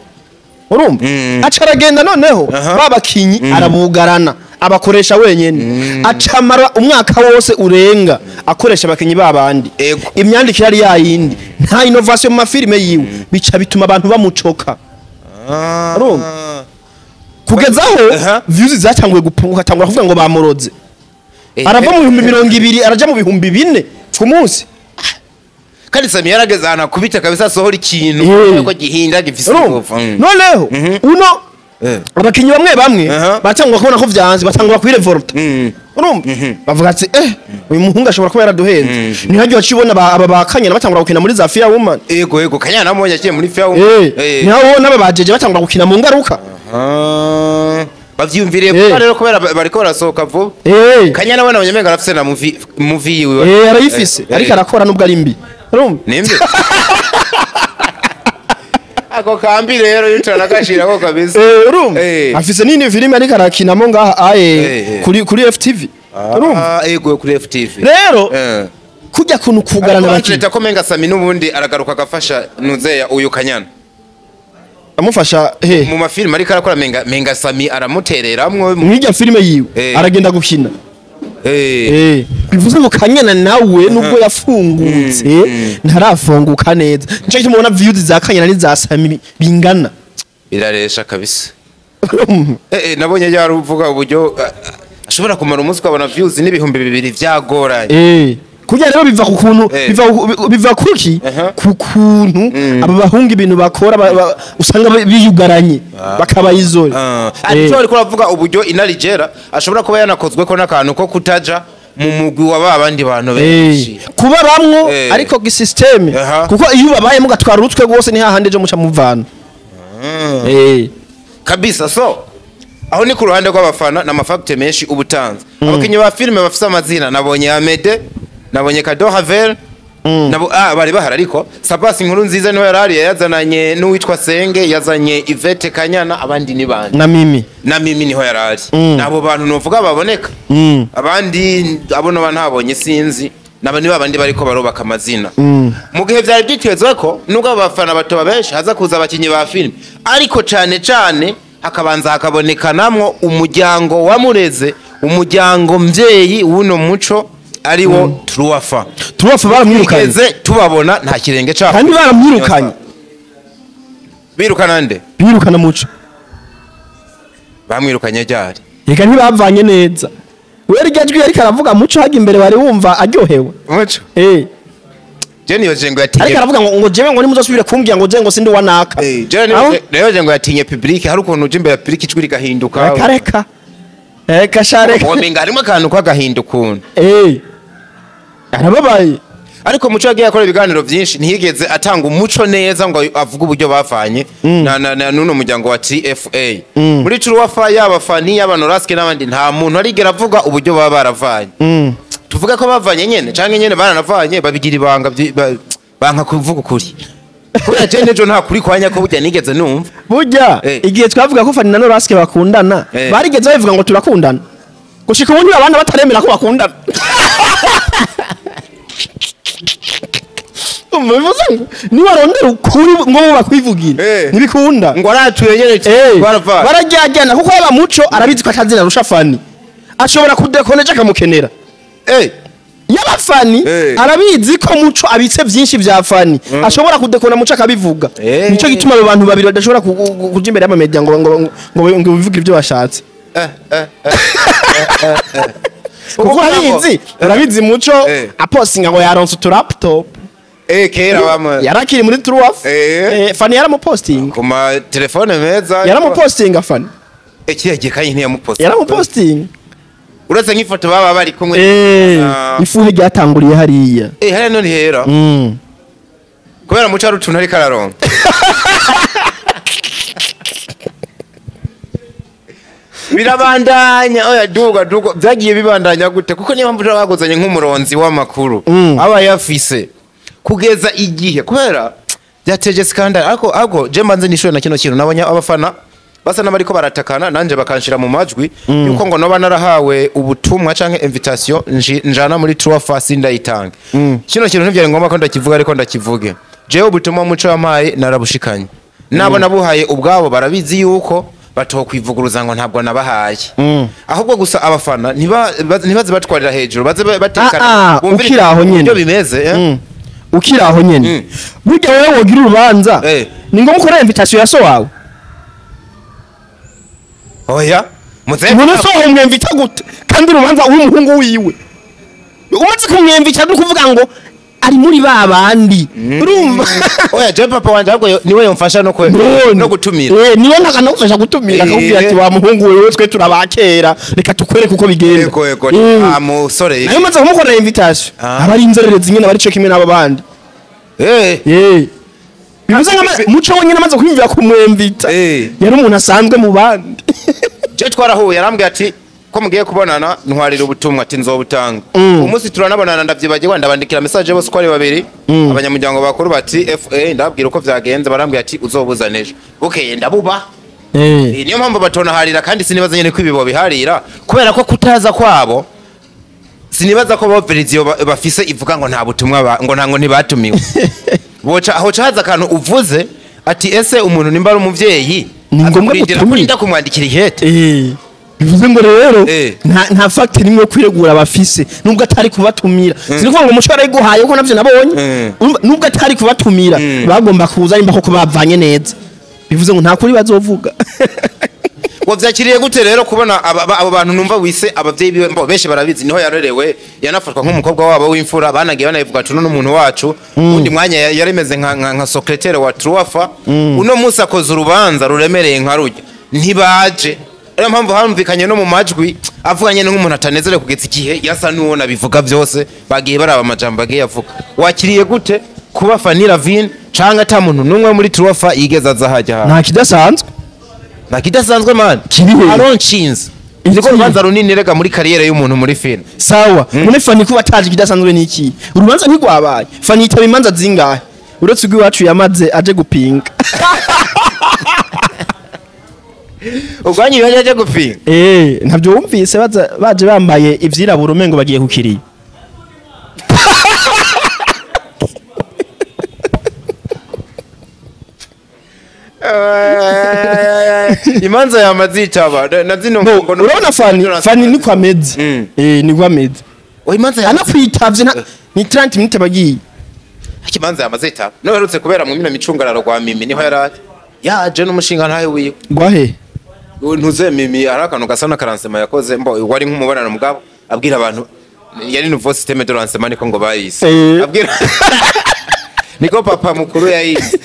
Urumva, aca aragenda noneho ba bakinyi arabugarana, abakoresha wenyene, acamara umwaka wose urenga akoresha abakinyi babandi. Imyandikire ari yayindi, nta innovation mu mafilime yiwe, bica bituma abantu bamucoka. Urumva? Kugeza aho views zatanguye gupunguka, atangura kuvuga ngo bamuroze. Arava mu 20,000 araja mu 4000 ku munsi. Kandi Sami yarageze ahantu akubita kabisa, asohora ikintu ko gihinda, gifise Urumva? ingufu. Noneho uno abakinyi bamwe bamwe batangwa kubona ko vyanze, batangura kwirevolta. Urumva, bavuga ati: "Eh, uyu muhungu ashobora kuba yaraduhenze." Ntihajye waciye ubona aba bakanyana batangura gukina muri za Fear Woman. Yego yego, Kanyana namubonye agiye muri Fear. Niho ubona aba bajeje batangura gukina mu ngaruka. Bavyumviriye vuba rero, kubera bariko barasohoka vuba. Kanyana we nabonye menga arafise na movie yiwe. Eh, arayifise. Ariko arakora nubwo ari mbi, urumva. Nimbi ako kambi rero yicara nakashirako kabisa. Urumva, afise nini filime ariko arakinamo ngaha aye, kuri FTV, urumva. Ah, yego, kuri FTV. Rero kujya kuntu kugarana Ariko abakinyi leta ko menga Sami n'ubundi aragaruka agafasha nuzeya uyu Kanyana. Amufasha he? Mu mafilime ariko arakora, menga Sami aramutereramwo. Mwirya filime yiwe, aragenda gukina. Bivuze ngo Kanyana nawe nubwo yafungutse, ntarafunguka neza. Nico gituma ubona views za Kanyana n'iza Sami bingana. Biraresha kabisa. Nabonye yaruvuga uburyo ashobora kumara umunsi ukabona views n'2000 vyagoranye. Kurya rero biva ku kuntu, biva kuki? Ku kuntu aba bahunga ibintu bakora, usanga biyugaranye, bakaba izore. Ariko ariko uravuga uburyo inarijera ashobora kuba yanakozwe ko n'akantu ko kutaja mu mugwi wa ba bandi bantu benshi. Kuba bamwo, ariko gisystème, kuko iyo ubabayemo ugatwara urutwe rwose, ni hahandi ejo muca muvana. Kabisa. So aho ni ku ruhande rw'abafana n'amafacte menshi ubutanze. Abakinyi ba filime bafise amazina, nabonye Amede, nabonye Kado Havel, nabo bari bahari, ariko Sabas inkuru nziza niwe yarari yazananye n'uwitwa Senge, yazanye Yvette Kanyana, abandi ni bande? Na Mimi. Na Mimi niho yarari. Nabo bantu novuga baboneka. Abandi abo noba ntabonye sinzi, naba ni babandi bariko barubaka amazina. Mu gihe vyari vyitezwe ko nubwo abo bafana batoba benshi, haza kuza abakinyi ba filime, ariko cane cane hakabanza hakabonekanamwo umuryango wa Mureze, umuryango mvyeyi w'uno muco, ari wo Truwafa. Tubafa baramwirukanye. Twigeze tubabona, nta kirenge cabo. Kandi baramwirukanye. Birukana nde? Birukana Muco. Bamwirukanye ryari? Reka, ntibavanye neza. We rya jwi ariko aravuga Muco hajya imbere, bari wumva aryohewe. Muco je niyoje ngo yatinye. Ariko aravuga ngo jewe ngo nimuzosubire kumbwira ngo je ngo sindi wanaka. Je niyoje ngo yatinye public, hari ukuntu uje imbere ya public ijwi rigahinduka. Reka reka. Kashare. Womenga harimo akantu k'agahinda ukuntu. Arababaye. Ariko Muco yagiye akora ibiganiro byinshi, ntiyigeze atanga umuco neza ngo avuge uburyo bavanye na n'uno muryango wa TFA. Muri Truwafa, yaba Fani, yaba Noraske n'abandi, nta muntu arigera avuga uburyo baba baravanye. Tuvuga ko bavanye nyene canke nyene baranavanye babigira ibanga, banka kuvuga ukuri. Kubera je nejo nta kuri kwanya ko burya nigeze numva. Burya igihe twavuga ko Fani na Noraske bakundana, barigeze babivuga ngo turakundana. Gushika ubu abana bataremera ko bakundana. Niba arondera ukuri ngo bakwivugira ntibikunda. Ngo aratuye nyene baravanye. Barajyajyana kuko yaba Muco arabizi ko atazina arusha Fani, ashobora kudekoneje akamukenera. Yaba Fani arabizi ko Muco abitse byinshi bya Fani, ashobora kudekona Muco akabivuga. Nico gituma abo bantu babiri badashobora kuja imbere y'amamedia ngo bivuge ibyo bashatse. Kuko urabizi Muco apostinga ngo yaronse utu laptop. Kera bamwe yarakiri muri Truwaf. Fani yaramupostinga ku ma telefone meza. Yaramupostinga Fani. Kiriya gihe kandi ntiyamupostinga. Yaramupostinga. Uretse nk'ifoto baba bari kumwe. Ifuhe ryatanguriye hariya. Hariya none hera. Kubera Muco ari utuntu ariko araronka. Birabandanya, oya duga duga, byagiye bibandanya gute? Kuko niyo mpamvu baguzanye nk'umuronzi w'amakuru aba yafise kugeza igihe, kubera byateje scandal. Ariko je mbanze nishure na kino kintu nabonye abafana basa n'abariko baratakana, nanje bakanshira mu majwi yuko ngo noba narahawe ubutumwa canke invitation njana muri Truwafa sindayitanga. Kino kintu ntivyari ngombwa ko ndakivuga, ariko ndakivuge. Jewe ubutumwa Muco yampaye narabushikanye, nabo nabuhaye ubwabo barabizi yuko batokwivuguruza ngo ntabwo nabahaye. Ahubwo gusa abafana ntibaze batwarira hejuru, baze batekana, bumvire Ukiri aho nyene. uburyo bimeze. Ukiri aho nyene, burya wewe wogira urubanza, ni ngombwa ukora invitation ya so wawe? Oya muze. None so umwemvita gute kandi urubanza w'umuhungu wiwe? Umaze kumwemvita no kuvuga ngo ari muri ba bandi, urumva? Oya, je papa wanje ahubwo niwe yomfasha None. no gutumira. Niwe ntakanagufasha gutumira, akakubwira ati wa muhungu wewe, twe turabakera, reka tukwereke uko bigenda. Yego. Ah, musore. Nayo umaze kumukorera invitation, aba ari inzererezi nyine, aba ari co kimwe n'abo bandi. Bivuze nka Muco wenyine amaze kwiyumvira kumwemvita, yari umuntu asanzwe mu bandi. Je twarahuye, arambwira ati ko mugiye kubonana ntwarira ubutumwa, ati nzobutanga. Umunsi turanabonana ndavyibagirwa, ndabandikira message bose uko ari babiri, abanyamuryango bakuru bati FA, ndababwira uko vyagenze, barambwira ati uzobuzana ejo. Bukeye ndabuba. Niyo mpamvu batonaharira, kandi sinibaza nyene ko ibibo biharira kubera ko kutaza kwabo, sinibaza ko boveriziyo bafise ivuga ngo nta butumwa ngo nta ngo ntibatumiwe. Boca aho caza akantu uvuze ati ese umuntu nimba ari umuvyeyi Ni ngombwa azokurindira gutumira. kurinda kumwandikira ihete. Bivuze ngo rero nta fact nimwe yo kwiregura bafise nubwo atari kubatumira. Sinikuvuga ngo Umuco yarayiguhaye, kuko navyo nabonye. Urumva, nubwo atari kubatumira, bagomba kuza nimba koko bavanye neza. Bivuze ngo nta kuri bazovuga. Wavyakiriye gute rero kubona abo bantu numva wise abavyeyi biwe, mbo benshi barabizi niho yarerewe, yanafatwa nk'umukobwa wabo w'imfura, banagiye banabivuga ati uno n'umuntu wacu. Undi mwanya yarimeze nka secrétaire wa Truwafa. Uno munsi akoze urubanza ruremereye nka rujya, ntibaje. Ariyo mpamvu hamvikanye no mu majwi avuganye nk'umuntu atanezerewe kugeza igihe yasa n'uwo nabivuga byose bagiye baraba amajambo agiye avuga. Wakiriye gute kuba Fanny Lavine canke ata muntu n'umwe muri Truwafa yigeze aza hajya hano? Nta kidasanzwe. Nta kidasanzwe man. Kiri he? Aronshinze niko urubanza runini rega muri carrière y'umuntu muri film. Sawa, none Fani kuba ataje ikidasanzwe niki? Urubanza ntigwabaye. Fani yitaba imanza zingahe uretse urw'iwacu yamaze aje gupinga? Ubwanyu yaje aje gupinga? Ntabyo wumvise baza baje bambaye ivyirabura umengo bagiye kukiriya? Imanza yamaze yitaba na zino No, ngo urabona Fani niko ameze. Niko ameze. Oh, imanza yamaze Anakwitavye ni 30 minutes bagiye. Imanza yamaze yitaba no herutse kubera mu mino micungararo rwa Mimi, niho yarari yaje n'umushinga ntahe wiwe. Gwahe? Ntuze Mimi hari akantu gasa na karansema yakoze, mbo wari nk'umubonano mugabo abwira abantu yari nouveau système de lancement, niko ngo bayise. Abwira niko papa mukuru yayise.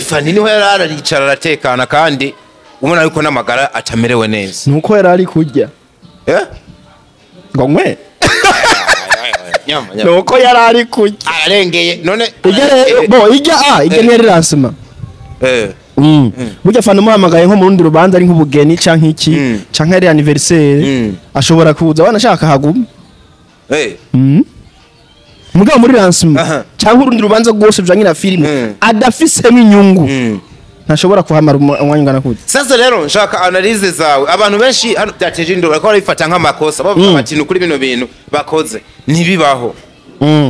Fani niho yari aricara aratekana kandi Ubona yuko n'amagara atamerewe neza. Nuko yari ari kurya. Eh? Ngo nkwe. Nyama nyama. Nuko yari ari kurya. Ararengeye none Ijya bo ijya a ijya ntiyari lancement. Burya fana umuhamagaye nko mu rundi rubanza ari nk'ubugeni canke iki canke ari anniversaire ashobora kuza wanashaka haguma. Mugabo muri lancement canke urundi rubanza rwose bijanye na filime adafisemo inyungu ntashobora kuhamara umwanya ungana gute. Sasa rero nshaka analyse zawe. Abantu benshi hano byateje induru bariko barabifata nk'amakosa bavuga bati ni kuri bino bintu bakoze ntibibaho.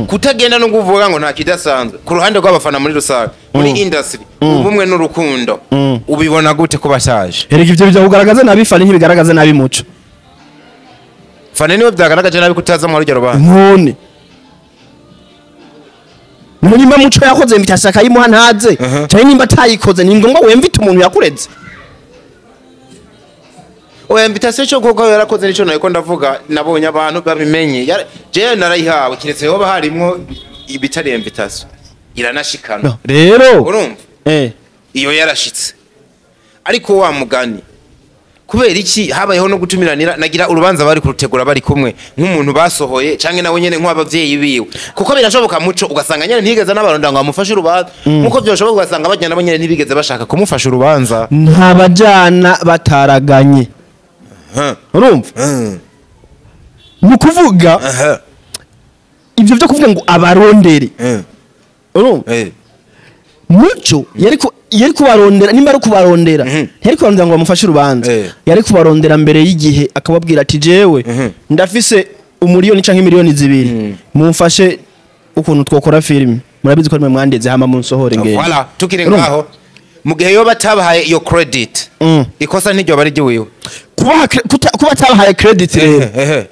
Kutagenda no kuvuga ngo nta kidasanzwe ku ruhande rw'abafana muri rusange muri industry ubumwe n'urukundo ubibona gute ko bashaje? Erega ivyo bijya kugaragaza nabi fani ntibigaragaza nabi muco. Fani niwe byagaragaje nabi kutaza mu rugero rwa none. Nimba muco yakoze invitation akayimuha ntaze cyane nimba atayikoze ni ngombwa wemvite umuntu yakureze. Oya invitation cyo koko yarakoze nico nayiko ndavuga nabonye abantu babimenye. Je narayihawe kiretse hoba harimo ibitari invitation iranashikana. Rero urumva iyo yarashitse ariko wa mugani kubera iki habayeho no gutumiranira nagira urubanza bari kurutegura bari kumwe nk'umuntu basohoye canke nawe nyene nk'abavyeyi biwe kuko birashoboka muco ugasanga nyene ntigeze n'abaronda ngo amufashe urubanza nkuko byoshoboka ugasanga bajyana nabo nyene ntibigeze bashaka kumufasha urubanza. Ntabajana bataraganye. Urumva mu kuvuga ibyo byo kuvuga ngo abarondere. Urumva muco yari kubarondera nimba ari kubarondera yari kubarondera ngo bamufashe urubanza yari kubarondera mbere y'igihe akababwira ati jewe ndafise umuriyoni canke miliyoni 2 mumfashe ukuntu twokora filime murabizi ko ari mwe mwandeze hama munsohore ngende. Voilà tukiri ngaho mu gihe yo batabahaye iyo credit ikosa ntiryo bari ryiwiwe kuba atabahaye credit rero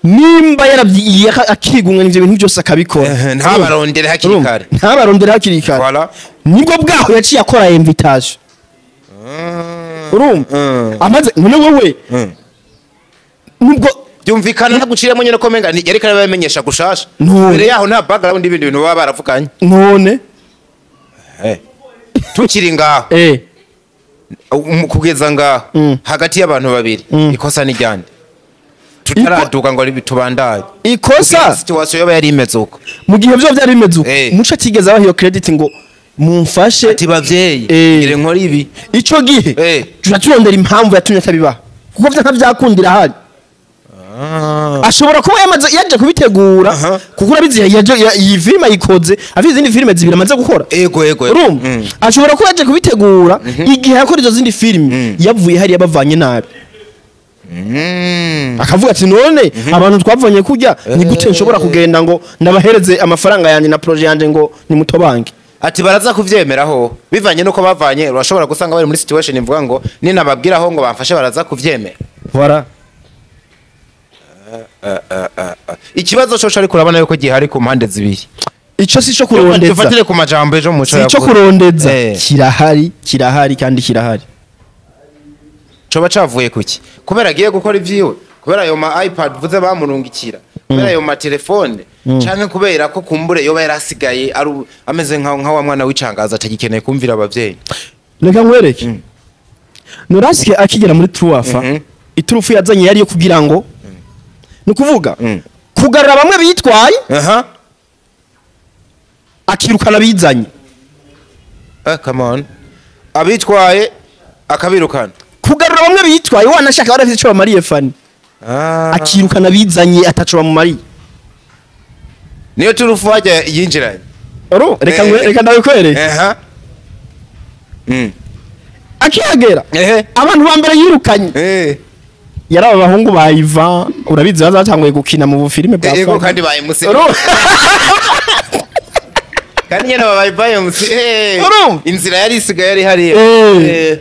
nimba yaravyiye akigumwe n'ivyo bintu byose akabikora ntabarondere hakiri kare. Ntabarondere hakiri kare. Voilà nibwo bwaho yaciye akora invitation. Urumva amaze none wewe nubwo byumvikana ntaguciremo nyene ko menga yari kare babamenyesha gushasha mbere yaho nta background ibindi bintu baba baravuganye none tukiri ngaho kugeza ngaho hagati y'abantu babiri ikosa ni ryande tutaraduka ngo tubandanye ikosa situation yoba yari imeze uko mu gihe byo byari bimeze uko muco atigeze abaha iyo credit ngo mumfashe ati bavyeyi ngire nkora ibi ico gihe turarondera impamvu yatumye atabibaha kuko vya ntavyakundira hari ashobora kuba yamaze yaje kubitegura kuko urabizi yaje iyi filime ayikoze afite izindi filime zibiri amaze gukora. Ego urumva ashobora kuba yaje kubitegura igihe yakora izo zindi filime yavuye hari yabavanye nabi. Akavuga ati none abantu twavanye kurya ni gute nshobora kugenda ngo ndabahereze amafaranga yanje na projet yanje ngo ni mutobange. Ati baraza kuvyemeraho bivanye nuko bavanye urashobora gusanga bari muri situation imvuga ngo ninababwiraho ngo bamfashe baraza kuvyemera. Voilà Ikibazo cyo ariko urabona yuko gihari ku mpande zibiri. Ico si cyo kurondeza. Tufatire ku majambo ejo muco yavuze. Si cyo kurondeza. Kirahari, kirahari kandi kirahari. Coba cavuye kuki? Kubera agiye gukora ivyiwe, kubera ayo ma iPad vuze bamurungikira, kubera ayo ma telefone, canke kubera ko kumbure yoba yarasigaye ari ameze nka wa mwana w'icangaza atagikeneye kumvira abavyeyi. Reka nkwereke. Norasike akigera muri Truafa, iturufu yazanye yari yo kugira ngo nukuvuga kugarura bamwe bitwaye akirukana bizanye. Come on. Abitwaye akabirukana. Kugarura bamwe bitwaye wanashaka barafite ico bamariye Fani. Akirukana bizanye ataco bamumariye. Niyo turufu wajya yinjiranye. Oro reka reka ndabikwereke. Akihagera abantu ba mbere yirukanye. Yaraba abahungu ba Ivan urabizi bazatanguye gukina mu filime bwa Yego kandi ba MC. Kandi nyene ba Ivan MC. Inzira yari isigaye yari hariye.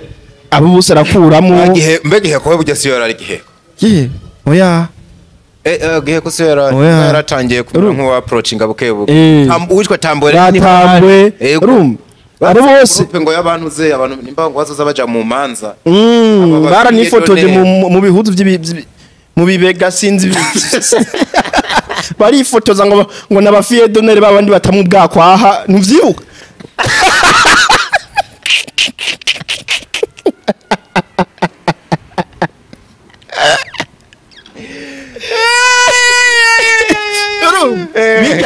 Abo bose arakuramo. Gihe mbega ihe ko burya siyo yari gihe. Gihe. Oya. Gihe ko siyo yaratangiye kumera nko approachinga buke buke. Uwitwa Tambwe Tambwe. Urumva. Abo bose ngo y'abantu ze abantu nimba ngo bazoza baja mu manza. Baranifotoje mu bihuzu by'ibi mu bibega sinzi barifotoza ngo ngo nabafiye donneur babandi batamwe ubwakwaha ntuvyibuka.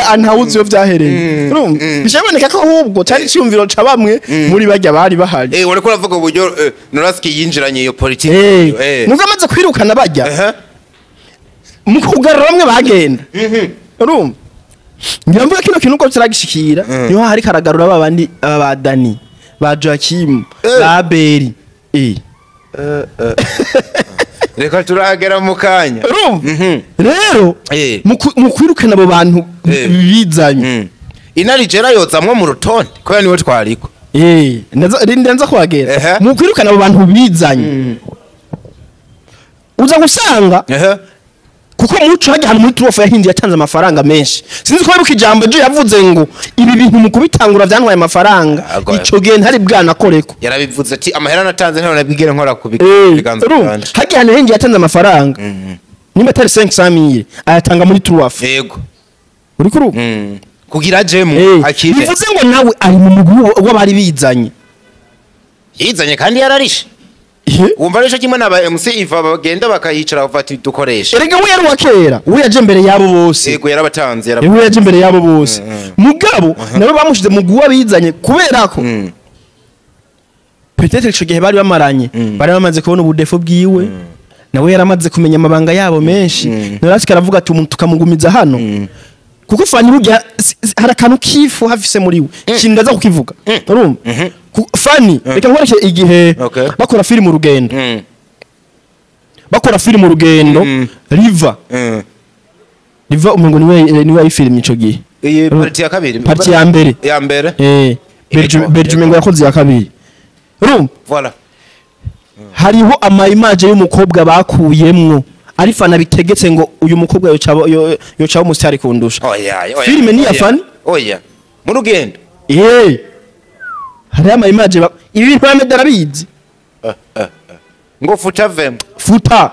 Bijya ntawuzi iyo byahereye. Urumva, bishaboneka ko ahubwo cyari icyumviro ca bamwe muri bajya bari bahari. Uriko uravuga uburyo Noraski yinjiranye iyo politiki. Nubwo amaze kwirukana bajya mu kugarura bamwe bagenda. Urumva, ngira mvuga kino kintu uko kiragishikira, niho hari karagarura ba bandi, aba ba Dani, ba Joachim, ba Beri. Reka turahagera mu kanya. Urumva rero, mu kwirukana abo bantu bizanye, Inarijera yozamwo mu rutonde kubera niwe twariko. Ndenza kuhagera. Mu kwirukana abo bantu bizanye, uza gusanga kuko Muco hajya ahantu muri turofa yahinduye, yatanze amafaranga menshi. Sinzi ko wibuka ijambo ejo yavuze ngo ibi bintu mu kubitangura byantwaye amafaranga. Ico gihe ntari bwanakoreko. Yarabivuze ati amahera natanze ntayo nabwigere nkora ku biganza byanje. Hajya ahantu yahinduye yatanze amafaranga, nimba atari 500,000 ayatanga muri turofa. Yego. Uri kuri kugira jemu akire. Bivuze ngo nawe ari mu mugwi w'abari bizanye. Yizanye kandi yararishe. Wumva rero kimwe n'aba MC Iva bagenda bakayicara bafata dukoresha. Erega we yari wakera, we yaje mbere yabo bose. Yego, yarabatanze. We yaje mbere yabo bose. Mugabo nabo bamushize mu guwa bizanye kubera ko peut-être ico gihe bari bamaranye, bari bamaze kubona ubudefo bwiwe. Nawe yaramaze kumenya amabanga yabo menshi. Norasika aravuga ati umuntu tukamugumiza hano. Kuko Fani burya hari akantu kifu hafise muri we. Kindaza kukivuga. Urumva? Fani reka nkwereke igihe bakora film urugendo. Bakora film urugendo Riva. Riva umengo niwe ayifilm ico gihe. Iyi parti ya kabiri. Parti ya mbere. Ya mbere. Berge umengo yakoze ya kabiri. Urumva? Voilà. Hariho ama image y'umukobwa bakuyemwo. Ari Fana bitegetse ngo uyu mukobwa yoca umusitari kundusha. Oya. Filime ni ya Fani? Oya. Mu rugendo. Hari ama image ibi bintu bamedarabizi. Ngo futa vem. Futa.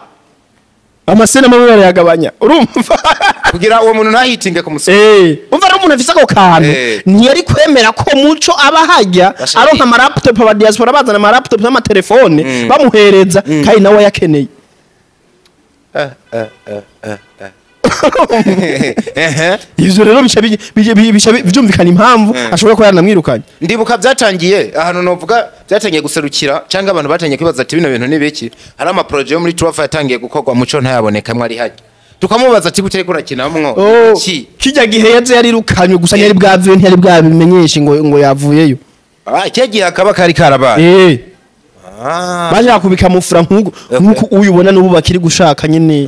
Amasena mamwe yaragabanya. Urumva? Kugira uwo muntu ntahitinge ku musozi. Umva rero umuntu afise ako kantu. Ntiyari kwemera ko Muco aba hajya aronka ama laptop, aba diaspora bazana ama laptop n'amatelefone bamuhereza kandi nawe yakeneye. Ivyo rero bica byumvikana impamvu ashobora kuba yaranamwirukanye. Ndibuka byatangiye ahantu novuga byatangiye guserukira cyangwa abantu batangiye kwibaza ati bino bintu nibiki. Hari ama projet yo muri Trufa yatangiye gukorwa, Muco ntayabonekamwe ari hajya. Tukamubaza ati gute kurakinamwo iki? Kijya gihe yaje yarirukanywe gusa ntiyari bwavuye, ntiyari bwabimenyeshe ngo yavuyeyo. Cyo gihe akaba kari karabaye. Baje kubika mufura nkuko uyubona n'ubu bakiri gushaka nyine.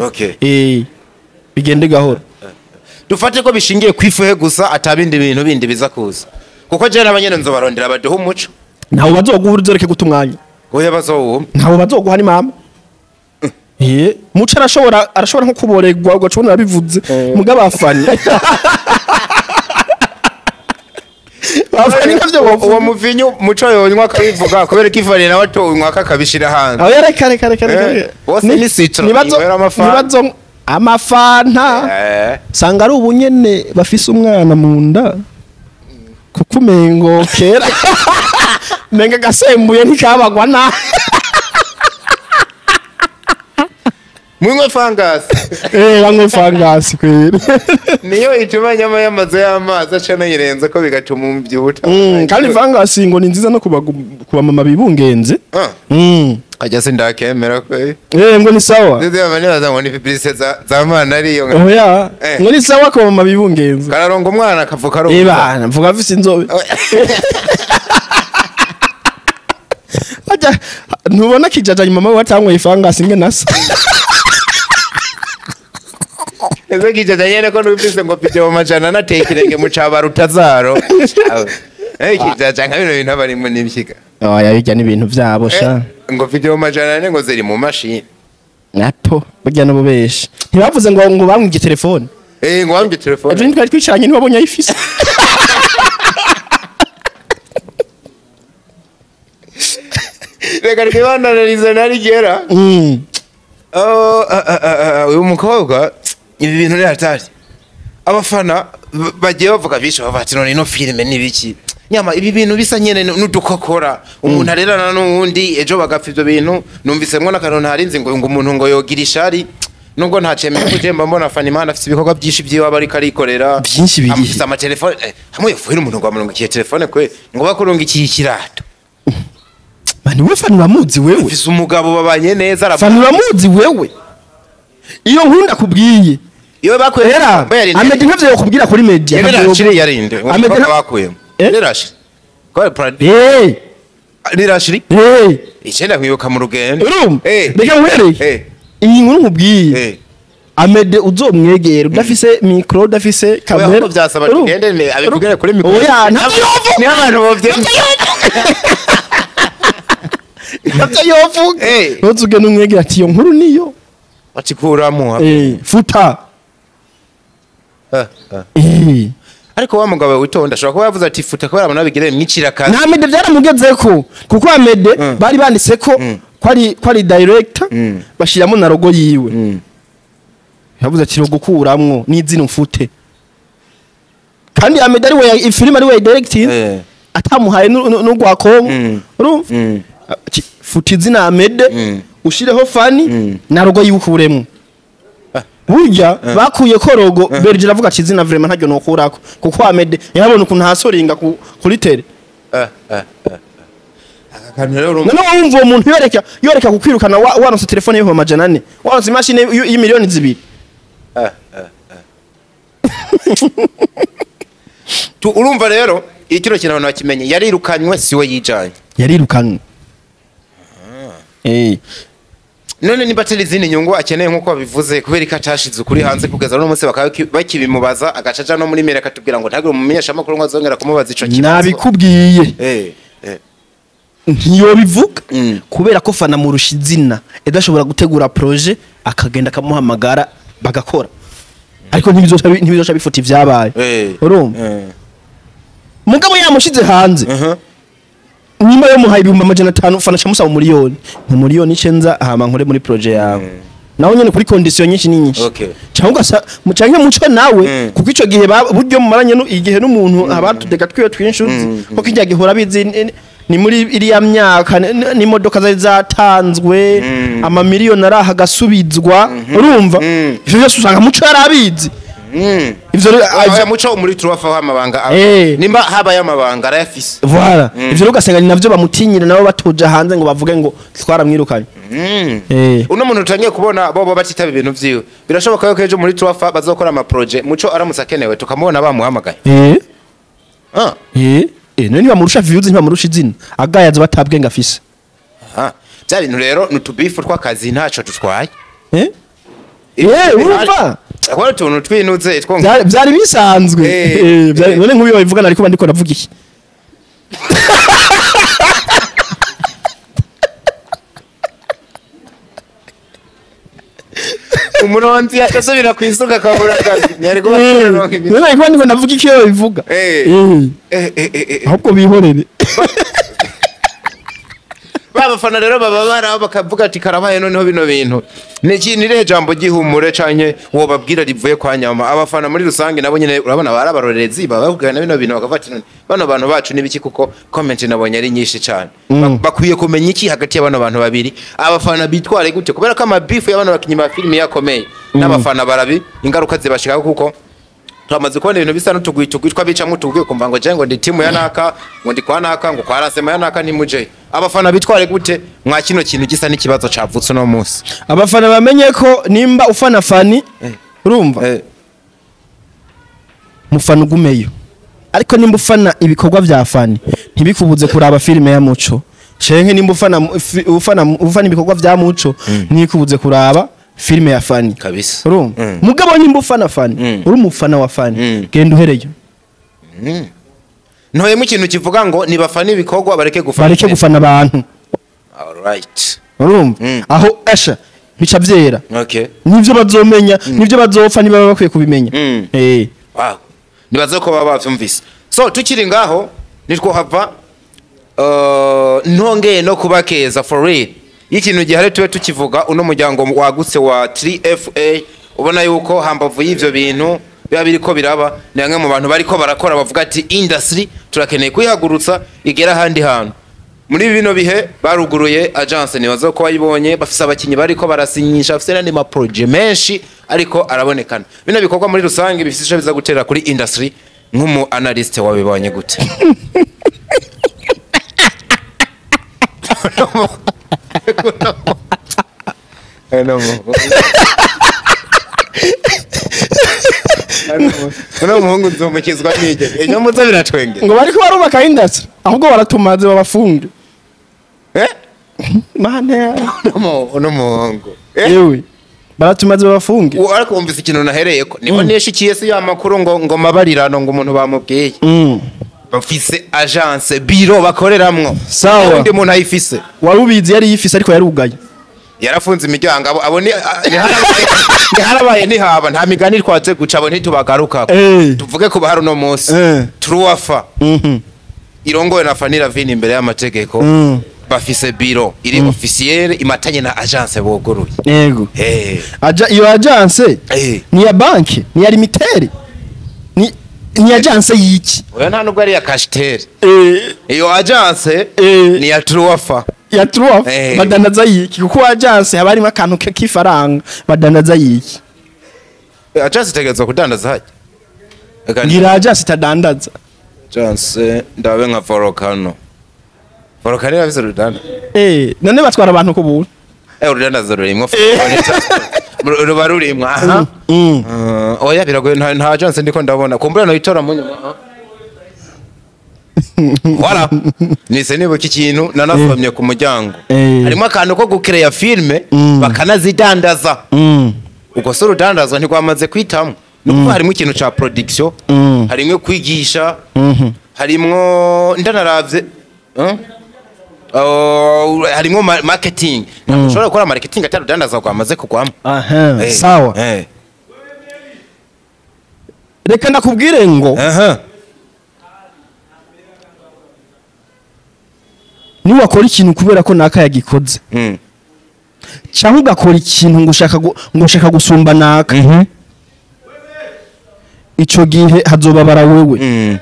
Bigende gahoro. Dufate ko bishingiye kwifuhe gusa atabindi bintu bindi biza kuza. Kuko je n'abanyene nzobarondera baduha umuco. Ntawo bazoguha uzoreke guta umwanya. Oya bazowu. Ntawo bazoguha ni mama. Muco arashobora nko kuboregwa ugacubona abivuze mugabo afani. Bafani navyo uwo muvinyu Muco yonywa akabivuga kubera ko Ifani nawe atonywa akabishira hanze. Oya reka reka reka reka. Bose ni citron. Nibazo amafanta. Sanga ari ubunyene bafise umwana mu nda. Kuko umengo kera menga gasembuye ntikabagwa na. Mwinywe fangasi. Banywe fangasi kweri. Niyo ituma nyama y'amazu y'amazi aca nayirenza ko bigatuma umubyibuha. Kandi fangasi ngo ni nziza no kuba mama bibungenze. Ajya sindakemera kweri. Ngo ni sawa. Nzi abanye baza ngo ni publicité za mana ariyo. Oya. Ngo ni sawa kuba mama bibungenze. Kararongo umwana akavuka arongo. Bana mvuga afise inzobe. Ajya ntubona kijaja mama watangwe ifangasi nge nasa. Ese kijaja nyene ko nubise ngo video majana natekirenge mu cabara utazaro. Kijaja nka bino bintu abarimo nibyiga. Oya bijya n'ibintu vyabo sha. Ngo video majana ne ngo ziri mu mashini. Napo burya n'ububesha. Ntibavuze ngo bamwibye telefone. Ngo bamwibye telefone. Ejo ntitwari twicaranye ntibabonye ayifise. Reka twibandanirize narigera. Uyu mukobwa ibi bintu ni hatari. Abafana bagiye bavuga bisho bavati none ino filime nibiki. Nyama ibi bintu bisa nyene n'udukokora umuntu arerana n'uwundi ejo bagapfa ivyo bintu numvisemwo n'akantu ntarinzi ngo umuntu ngo yogira ishari. Nubwo ntacemeye ko jemba mbona Fanimana afite ibikorwa byinshi byiwe aba ariko arikorera. Byinshi birihe? Afite amatelefone, hamwe yofuhira umuntu ngo amurungikiye telefone kwe ngo bakurungikiye ikirato. Mani we, Fani uramuzi wewe? Afise umugabo babanye neza Fani uramuzi wewe? Iyo nkunda kubwiye. Iyo bakuye Era Amede ntavyo yokubwira kuri media. Yarashiri yarinde. Amede bakuyemo. Eh? Rirashiri. Ko prad Eh, rirashiri. eh, Icenda kwibuka mu rugendo. Urumva? Eh. Reka nkwereke. Eh. Iyi nkuru nkubwiye. Eh. Amede uzomwegera udafise micro, udafise Oya, kamera. ahubwo byasaba Urumva? tugende abivugire kuri mikoro. Oya, ntavyo yovuga. Niho abantu bovyemera. Ntavyo yovuga. Eh. Ntuzugende umwegera ati iyo nkuru niyo. Bacikuramo. Eh, futa. Eh, eh. Eh. Ariko wa mugabo witonda ashobora kuba yavuze ati futa kubera abantu babigire mwicira kazi. Na Amede byaramugezeko kuko Amede bari banditse ko ko ari director, bashiramo na logo yiwe. Yavuze ati logo kuramwo n'izina mfute. Kandi Amede ari we ifilime ari we directing, atamuhaye n'urwa Kongo. Urumva? Ati, futa izina Amede, ushireho Fani na logo yiwe ukuremwo. Burya bakuye ko logo, Berger avuga ati izina vraiment ntaryo nokurako kuko Amede yarabona ukuntu hasoringa kuri tele. Eh, eh, eh. Aka kantu rero urumva. None wumva uwo muntu yoreka kukwirukana waronse telefone y'ibihumbi 400, waronse imashini y'imiliyoni 2? Eh, eh, eh. Urumva rero ikiro kintu abantu bakimenye, yarirukanywe siwe yijanye. Yarirukanwe. Eh. None niba atari izindi nyungu akeneye nk'uko babivuze, kubera ko atashize ukuri hanze kugeza n'uno munsi bakaba bakibimubaza, agaca aja no muri mere akatubwira ngo ntagire umumenyeshamakuru ngo azongera kumubaza ico kibazo. Nabikubwiye. Eh, eh. Ntiyobivuga kubera ko Fana murusha izina, idashobora gutegura projet akagenda akamuhamagara bagakora, ariko ntibizoca bifuta ivyabaye. Urumva? Mugabo yamushize hanze, nimba yamuhaye 500,000, Fana acamusaba umuriyoni, mu miliyoni icenza hama nkore muri projet yawe naho nyene kuri condition nyinshi ni nyinshi. Cyangwa ugasa canke muco nawe, kuko ico gihe buryo mumaranye igihe n'umuntu abatudega twiwe twinshuti, ko kijya gihora bizi ni muri iriya myaka n'imodoka zari zatanzwe, amamiliyoni araha agasubizwa, urumva? Ivyo byose usanga muco yarabizi. Ivyo Oya, muco muri turuwafa amabanga nimba habaye amabanga arayafise. Voilà, ivyo rero ugasanga ni navyo bamutinyira nabo batoja hanze ngo bavuge ngo twaramwirukanye. Uno muntu utangiye kubona bobo batitaba ibintu vyiwe, birashoboka yuko ejo muri turuwafa bazokora ama projet, muco aramutse akenewe tukamubona bamuhamagaye. Ah. Eh, none ntibamurusha views, ntibamurusha izina, agayaza batabwenga afise. Ah. Bya bintu rero ni utubifu tw'akazi, ntaco dutwaye. Eh, urumva? Akora utuntu twinuze two Byari bisanzwe. None nk'uyu babivugana ariko bandiko ndavuga iki? Umuronzi akasubira ku isuka akabura akazi ntiyari kuba akironka ibintu. None ariko ndiko ndavuga iki iyo babivuga? Ahubwo bihorere. Ba bafana rero baba baraho bakavuga ati karabaye. Noneho bino bintu ni irihe jambo gihumure canke wobabwira rivuye kwa Nyama abafana muri rusange? Nabo nyene urabona bari abarorerezi, baba bakugana bino bintu bakavuga ati none bano bantu bacu nibiki? Kuko comment nabonye ari nyinshi cane. Bakwiye kumenya iki hagati y'abano bantu babiri? Abafana bitware gute? Kubera ko amabifu y'abano bakinyi ba filimi yakomeye n'abafana barabi ingaruka zibashikaho, kuko twamaze kubona ibintu bisa n'utugwi tugwi twabicamwo utugwi, kumva ngo je ngo ndi timu ya naka, ngo ndi kwa naka, ngo kwa rasema ya naka nimuje. Abafana bitware gute mwa kino kintu gisa n'ikibazo cavutse uno munsi? Abafana bamenye ko nimba ufana Fani, urumva, mufana ugumeyo, ariko nimba ufana ibikorwa vya Fani ntibikubuze kuraba filime ya Muco, canke nimba ufana ibikorwa vya Muco ntibikubuze kuraba filime ya Fani. Kabisa. Urumva? Mugabo nimba ufana Fani, uri umufana wa Fani, genda uhereyo. Ntoyemo ikintu kivuga ngo nibafana ibikorwa bareke gufana Bareke gufana abantu. Alright. Urumva? Aho asha bica vyera. Nivyo bazomenya, nivyo bazopfa, niba bakwiye kubimenya. Wow, nibaze ko baba bavyumvise. So tukiri ngaho nitwo hava ntongeye no kubakeza for real. Iyo ikintu gihari tube tukivuga. Uno muryango wagutse wa 3FA, ubona yuko hambavu y'ivyo bintu biba biriko biraba, ni bamwe mu bantu bariko barakora bavuga ati industry turakeneye kuyihagurutsa igera ahandi hantu. Muri bino bihe baruguruye agence, nibaza ko wayibonye, bafise abakinyi bariko barasinyisha, bafise n'andi ma projet menshi ariko arabonekana. Bino bikorwa muri rusange bifise ico biza gutera kuri industry, nk'umu analyst wabibonye gute? Uno muhungu nzomukizwa n'ige ejo muza biratwenge. Ngo bariko barubaka industry, ahubwo baratumaze babafunge. Mane uno muhungu yewe baratumaze babafunge. Ariko wumvise ikintu nahereyeko, niho nishikiye si ya makuru ngo mabarirano ngo umuntu bamubwiye. Bafise agence biro bakoreramwo. Sawa. Undi muntu ayifise. Wari ubizi yari yifise ariko yarugaye. Yarafunze imiryango, abo ni harabaye ntihaba, nta migani twatse guca, abo ntitubagaruka. Tuvuge ko bahari uno munsi. Truafa irongowe na Fanny Lavine imbere y'amategeko. Bafise biro iri officielle imatanye na agence buguruye. Yego. Aja iyo agence ni ya banki, ni ya limitere, ni agence yiki? Oya, nta nubwo ari ya Castel. Iyo agence ni ya Truafa. Ya Truafa badandaza yiki? Kuko agence haba harimo akantu k'ifaranga, badandaza yiki? Agence itegerezwa kudandaza hajya. Ngira agence itadandaza. Agence ndabe nka Volcano. Volcano irafise urudanda. None batwara abantu ku buntu. Urudandaza rurimwo, ruba rurimwo aha. Oya, biragoye, nta agence ndiko ndabona. Kumbura no itora mu nyuma. Voilà. Nise nibuka ikintu nanasomye ku muryango. Harimo akantu ko gukereya filme bakanazidandaza. Ubwo se urudandaza ntigwamaze kwitamwo. Nuko harimo ikintu ca production, harimo kwigisha, harimo ndanaravye, harimo marketing. Ntabwo ushobora gukora marketing atari urudandaza rwamaze kugwamo. Aha, sawa. Reka ndakubwire ngo niwakora ikintu kubera ko naka yagikoze, cyangwa ugakora ikintu ngo ushaka gusumba naka, ico gihe hazobabara wewe.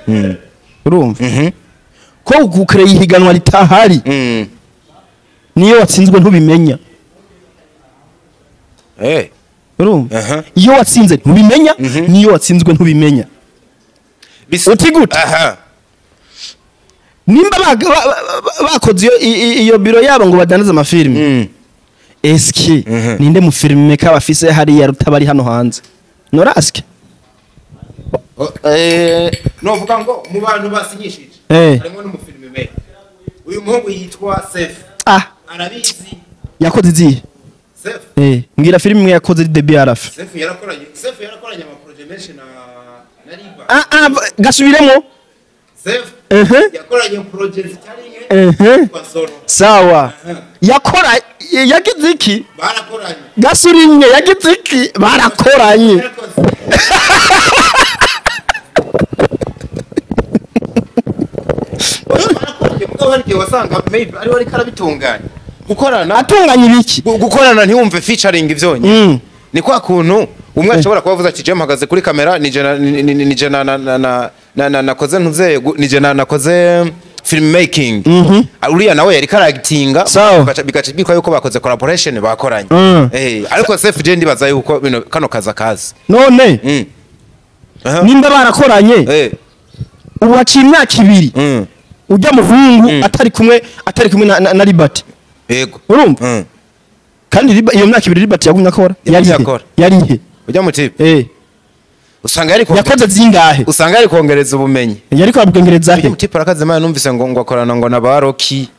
Urumva ko gukereye ihiganwa ritahari, niyo watsinzwe ntubimenya. Urumva iyo watsinze ntubimenya, niyo watsinzwe ntubimenya. Uti gute? Nimba bakoze iyo biro yabo ngo badandaze amafilme, eske ninde mu filme ka bafise hariya rutabari hano hanze? Noraske novuga ngo mu bantu basinyishije harimo n'umufilme maker. Uyu muhungu yitwa Sef. Arabizi. Yakoze izihe? Sef. Mbwira filime imwe yakoze debut arafa. Sef yarakoranye ama projet menshi na Riba. Gasubiremo. Sef yakoranye projet zitari nke kwa solo. Sawa. Yakora yagize iki? Barakoranye. Gasurimwe yagize iki? Barakoranye. Wasanga maybe ari wari karabitunganya. Gukorana atunganya ibiki? Gukorana ntiwumve featuring ivyonye. Ni kwa kuntu umwe ashobora kubavuza ati je mpagaze kuri kamera, nije na nakoze ntuzeye, nije nakoze film making. Uriya nawe yari karactinga, bigaca bikwa yuko bakoze collaboration bakoranye. Ariko Sef je ndibaza yuko bino kano kaza kazi. None nimba barakoranye ubu haciye imyaka ibiri ujya muhungu atari kumwe na Liberty. Yego. Urumva? Kandi iyo myaka ibiri Liberty yagumye akora. Yari he? Ujya mu tipe. Usanga yari yakoze zingahe? Usanga yari kongereza ubumenyi. Yari kwabwengereza he? Ujya mu tipe arakaze mana, numvise ngo akorana ngo na baroki.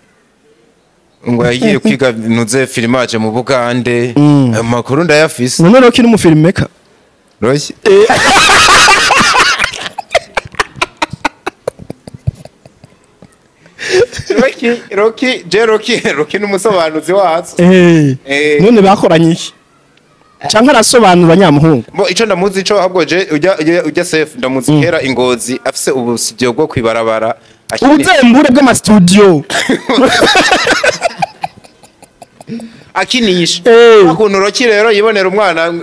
Ngo yagiye kwiga ntuze filmage mu Bugande. Ayo makuru ndayafise. None Rocky ni umufilmmaker? Rocky. Rocky n'umusobanuzi wazo. None bakoranye iki? Canke arasobanura nyamuhungu? Bo ico ndamuzi ico ahubwo je ujya Sef ndamuzi kera ingozi afise ubu studio bwo kwibarabara. Ubuzembure bw'ama studio. Akinisha akuntu Roki rero yibonera umwana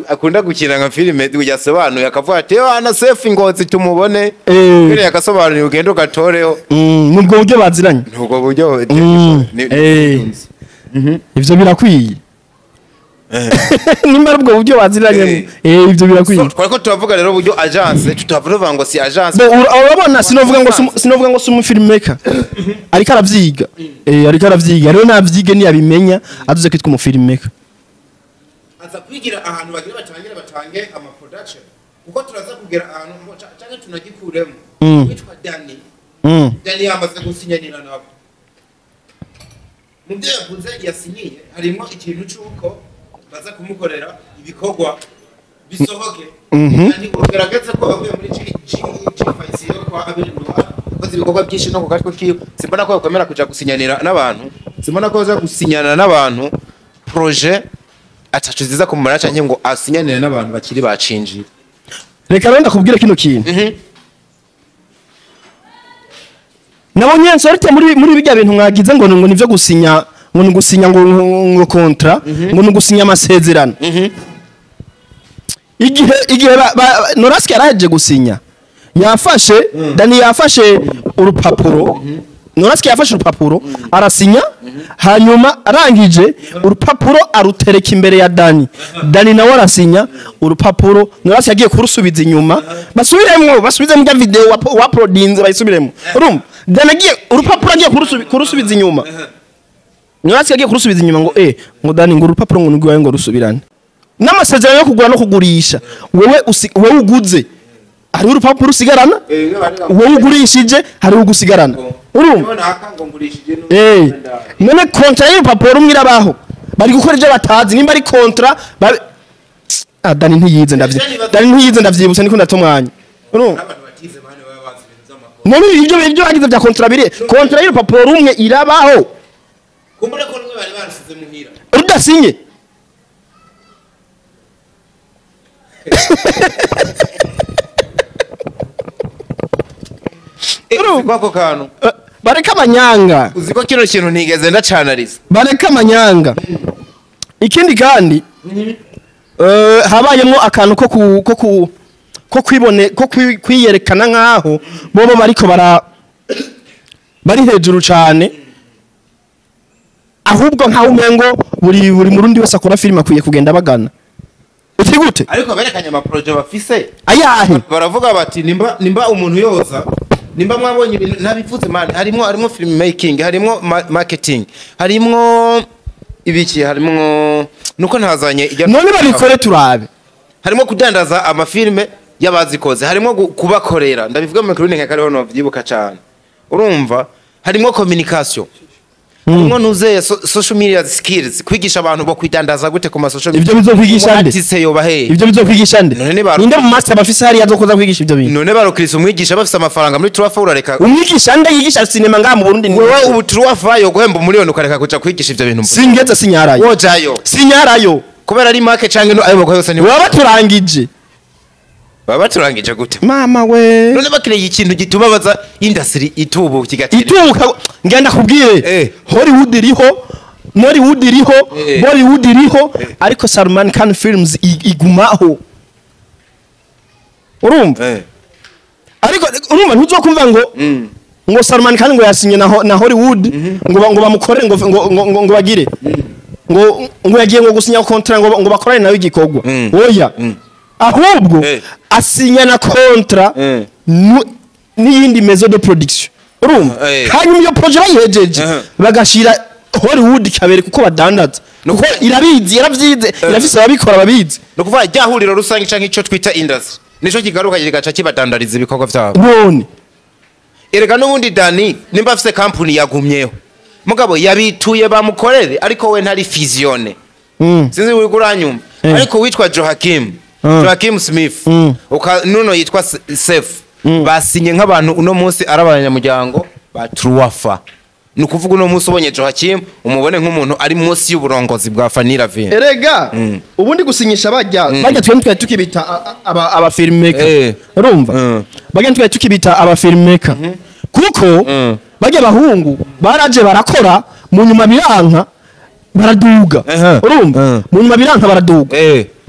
akunda gukina nka filime yasobanuye, akavuga ati: "Ana Sefu Ingozi tumubone." Kire yakasobanuye, ugende ugatoreho. Nubwo buryo baziranye. Nubwo buryo. Ivyo birakwiye. Nimba ari ubwo buryo baziranye, ivyo birakwiye. Twariko turavuga rero uburyo agence, tutavuga ngo si agence. Urabona, sinovuga ngo si umufilmmaker, ariko aravyiga. Ariko aravyiga rero, navyige, niyabimenya aduze kwitwa umufilmmaker. Aza kwigira ahantu bagira batangire batange ama production, kuko turaza kugera ahantu ngo canke tunagikuremo. Witwa Danny. Danny yamaze gusinyanira nabo. Mu byo yavuze yasinyiye harimo ikintu c'uko baza kumukorera ibikorwa bisohoke. Danny ugerageze ko avuye muri G G G kwa Abel Noir, akoze ibikorwa byinshi no ku gatwe kiwe. Simbona ko yakwemera kuja gusinyanira n'abantu, simbona ko baza gusinyana n'abantu projet atacu ziza kumara, canke ngo asinyanire n'abantu bakiri bacinjira. Reka rero ndakubwira kino kintu. Nabonye nsorite muri bijya bintu mwagize ngo nivyo gusinya, ngo ni gusinya ngo contrat, ngo ni gusinya amasezerano. Igihe Noraski yaraheje gusinya, yafashe Dani yafashe urupapuro, Noraski yafashe urupapuro arasinya, hanyuma arangije urupapuro arutereka imbere ya Dani. Dani nawe arasinya urupapuro. Noraski yagiye kurusubiza inyuma, basubiremwo, basubize mu video wauploadinze, bayisubiremo. Urumva Dani agiye urupapuro agiye kurusubiza inyuma, Noraski yagiye kurusubiza inyuma ngo Dani, ngo urupapuro ngo nugwaye, ngo rusubirane. N'amasezerano yo kugura no kugurisha, wewe uguze hari urupapuro usigarana, wowe ugurishije hari ugusigarana, urumva? None contrat y'urupapuro rumwe irabaho? Bari gukora ibyo batazi nimba ari contrat. Ah, Dani ntiyize, ndavye, Dani ntiyize, ndavyibutse, niko ndata umwanya, urumva? None ibyo bagize bya contrat biri, contrat y'urupapuro rumwe irabaho? Kumbura ko rumwe bari barusize muhira. Rudasinye. Uziko ako kantu Bareka amanyanga. Uziko kino kintu ntigeze ndacanariza. Bareka amanyanga. Ikindi kandi, habayemo akantu ko kwibone ko kwiyerekana nkaho bobo bariko bari hejuru cane, ahubwo nkaho umengo buri murundi wese akora filime akwiye kugenda bagana. Uti gute? Ariko berekanye ama projet bafise. Ayahe? Baravuga bati nimba umuntu yoza, nimba mwabonye ibintu nabivutse man, harimo film making, harimo marketing, harimo ibiki, harimo nuko ntazanye None babikore turabe. Harimo kudandaza amafilme y'abazikoze, harimo kubakorera, ndabivuga mu kirundi nka kariho no vyibuka cyane, urumva? Harimo communication, harimo nuzeye social media skills, kwigisha abantu bo kwidandaza gute ku ma social media. Ivyo bizokwigisha nde? Artiste yoba he? Ivyo bizokwigisha nde? None Ninde mu master bafise hariya azokoza kwigisha ivyo bintu? None barokirisa umwigisha bafise amafaranga muri Trufa, urareka Umwigisha nde yigisha sinema ngaha mu Burundi? Wewe ubu Trufa yo guhemba umuriyoni, ukareka kuja kwigisha ivyo bintu? Singeze, sinyarayo. Wojayo? Sinyarayo. Kubera ari make canke no ayo makuru yose ni Baba baturangije. Baba baturangije gute? Mama we. None bakireye ikintu gituma baza industry itubu kigatera. Itubuka, ngenda kubwire. Hollywood iriho, Nollywood iriho, Bollywood iriho, ariko Salman Khan Films igumaho, urumva? Ariko urumva ntuzokumva ngo ngo Salman Khan ngo yasinye na Hollywood ngo bamukore, ngo bagire ngo yagiye ngo gusinya contrat ngo bakorane nawe igikorwa. Oya, ahubwo asinya na contrat n'iyindi maison de production, urumva? Hanyuma iyo projet bayihejeje, bagashira Hollywood ikabereka uko badandaza, kuko irabizi, yaravyize, irafise ababikora babizi. No kuvuga rya huriro rusange canke ico twita industry nico kigaruka kigaca kibadandariza ibikorwa vyabo. None Erega n'ubundi Dani nimba afise company yagumyeho, mugabo yabituye bamukorere, ariko we ntari fusionné. Sinzi uri uranyumva? Ariko witwa Joachim, Joachim Smith, nuno yitwa Sef, basinye nk'abantu uno munsi ari abanyamuryango ba Truafa. Ni ukuvuga uno munsi ubonye Joachim, umubone nk'umuntu ari munsi y'uburongozi bwa Fanny Lavine. Erega ubundi gusinyisha bajya twe twari tukibita aba filmmaker, urumva? Bajya twari tukibita aba filmmaker kuko bajya abahungu baraje barakora, mu nyuma biranka. Baraduga. Urumva, mu nyuma biranka baraduga.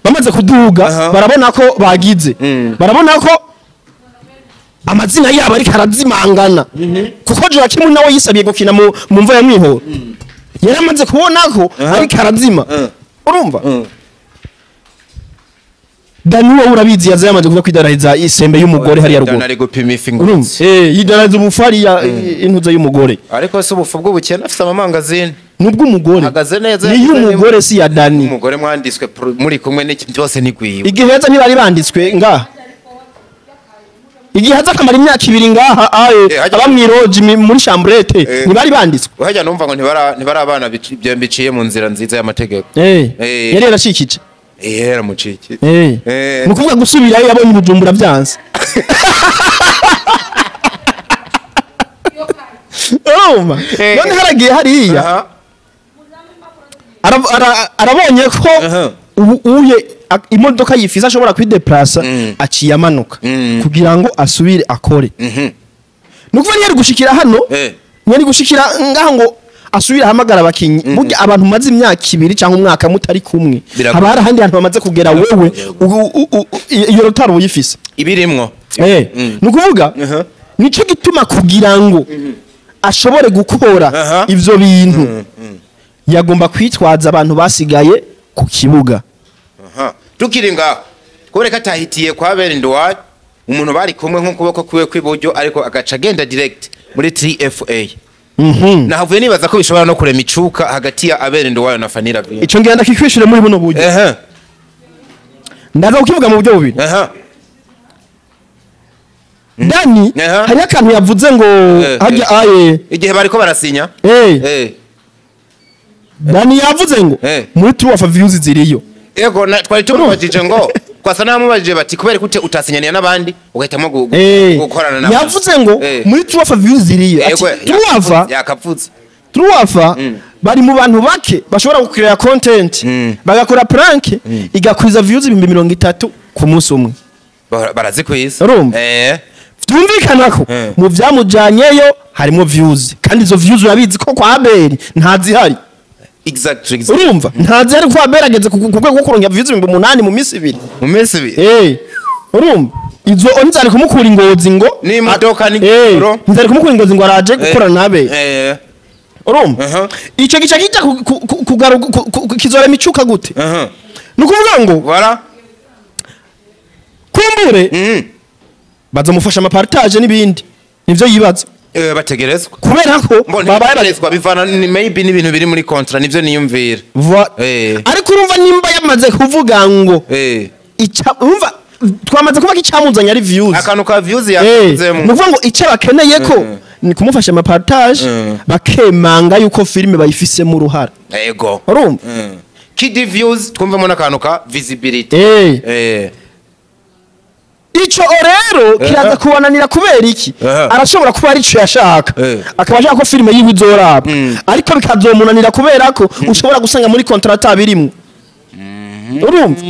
Bamaze kuduga barabona ko bagize, barabona ko amazina yabo ariko arazimangana, kuko Joachim nawe yisabiye gukina mu mva ya Mwihoro, yaramaze kubona ko ariko arazima. Urumva, Dani wowe urabizi yaza yamaze kuva kwidarahiza isembe y'umugore hariya ruguru. Dani ari gupima ifi ngo yidarahiza ubufari ya intuza y'umugore. Ariko se ubufu bw'ubukene afite amamangazini nubwo umugore ahagaze neza, ni y'umugore si ya Dani. Umugore mwanditswe muri kumwe n'iki byose ni gwiwe. Igihe yaza ntibari banditswe ngaha. Igihe haza akamara imyaka 2 ngaha aye abamwiroje muri chambrette ntibari banditswe. Hajya numva ngo ntibara abana biciye mu nzira nziza y'amategeko. Yari yarashikije. Yaramuciki. Ni kuvuga gusubirayo yabonye Bujumbura byanze. Urumva, none haragiye hariya arabonye ko ubu uye imodoka yifiza ashobora kwideplaza, aciye amanuka kugira ngo asubire akore. Ni ukuvuga ntiyari gushikira hano, ntiyari gushikira ngaha ngo asubire ahamagara abakinyi. Burya abantu maze imyaka 2 cyangwa umwaka mutari kumwe, haba hari ahandi hantu bamaze kugera wewe iyo rotari uyifise ibirimwo. Ni ukuvuga nico gituma kugira ngo ashobore gukora ivyo bintu yagomba kwitwaza abantu basigaye ku kibuga. Tukiri ngaho kubera atahitiye kwa Berindwa umuntu bari kumwe nk'ukuboko kwiwe kw'iburyo, ariko agaca agenda direct muri TFA. Nahavuye nibaza ko bishobora no kurema icuka hagati ya Aberindwa na Fanny Lavine. Ico ngenda kikwishire muri buno buryo. Ndaza kukivuga mu buryo bubiri. Dani hari akantu yavuze ngo hajya aye igihe bariko barasinya. Dani yavuze ngo muri Truwafa views ziriyo. Ego twari tumubajije ngo kwasa namubajije bati kubera kute utasinyaniye n'abandi ugahitamo gukorana nabo. Yavuze ngo muri Truwafa views ziriyo. Ati Truwafa yakapfutse. Truwafa bari mu bantu bake bashobora gucreate content bagakora prank igakwiza views 30,000 ku munsi umwe. Barazikwiza. Urumva? Byumvikana ko mu byamujanyeyo harimo views, kandi izo views urabizi ko kwa Abel ntazihari. Exactly. Urumva, ntazi ari kwa Abel ageze ku rwego rwo kuronka views 8,000 mu minsi 2. Mu minsi 2. Urumva, izo nzari kumukura ingozi ngo ni imodoka ni giro. Nzari kumukura ingozi ngo araje gukorana na Abel. Urumva, ico gica kijya kugaruka kizora micuka gute? Nukuvuga ngo voilà kumbure bazamufasha amapartage n'ibindi nivyo yibaza. Bategerezwa kubera ko babaye bivana maybe n'ibintu biri muri contrat nivyo niyumvira. Ariko urumva nimba yamaze kuvuga ngo urumva twamaze kuvuga icamuzanye ari views, akantu ka views yakuzemo. Nukuvuga ngo ico bakeneye ko ni kumufasha amapartage bakemanga yuko filime bayifisemo uruhara. Yego. Urumva kidi views twumvemo n'akantu ka visibility. Ico rero kiraza kubananira kubera iki? Arashobora kuba ari ico yashaka, akaba ashaka ko filime yiwe izoraba, ariko bikazomunanira kubera ko ushobora gusanga muri contrat abirimwo. Urumva,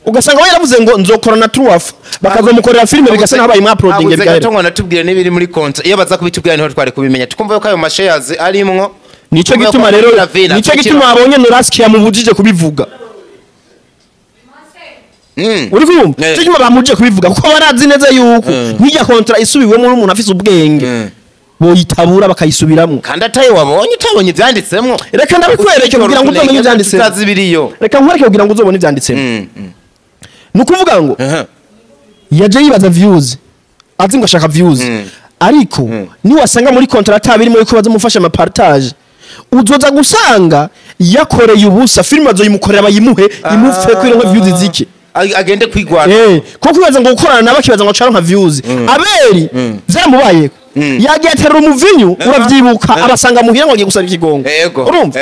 ugasanga we yaravuze ngo nzokora na Truwafa, bakazomukorera filime bigasa naho bayimu uploading bigahera. Gato ngo natubwire n'ibiri muri contrat, iyo baza kubitubwira niho twari kubimenya, tukumva yuko ayo ma shares arimwo. Nico gituma rero, nico gituma abonye Noraski yamubujije kubivuga. Uri kumva? Cyo gituma bamuje kubivuga kuko barazi neza yuko nk'ijya contrat isubiwemo n'umuntu afise ubwenge boyitabura bakayisubiramwo. Kandi ataye wabonye utabonye ivyanditsemwo. Reka ndabikwereke kugira ngo uzamenye ivyanditsemo. Utazibiriyo. Reka nkwereke kugira ngo uzobone ivyanditsemo. Nukuvuga ngo yaje yibaza views, azi ngo ashaka views, ariko ni wasanga muri contrat abirimo yuko bazamufasha ama partage, uzoza gusanga yakoreye ubusa filime azoyimukorera bayimuhe imupfe kwironka views zike. Agende kwigwana. Ko kwibaza ngo gukorana nabo kibaza ngo caronka views. Abeli vyaramubayeko. Yagiye aterura umuvinyu uravyibuka abasanga muhira ngo agiye gusaba ikigongwe. Urumva?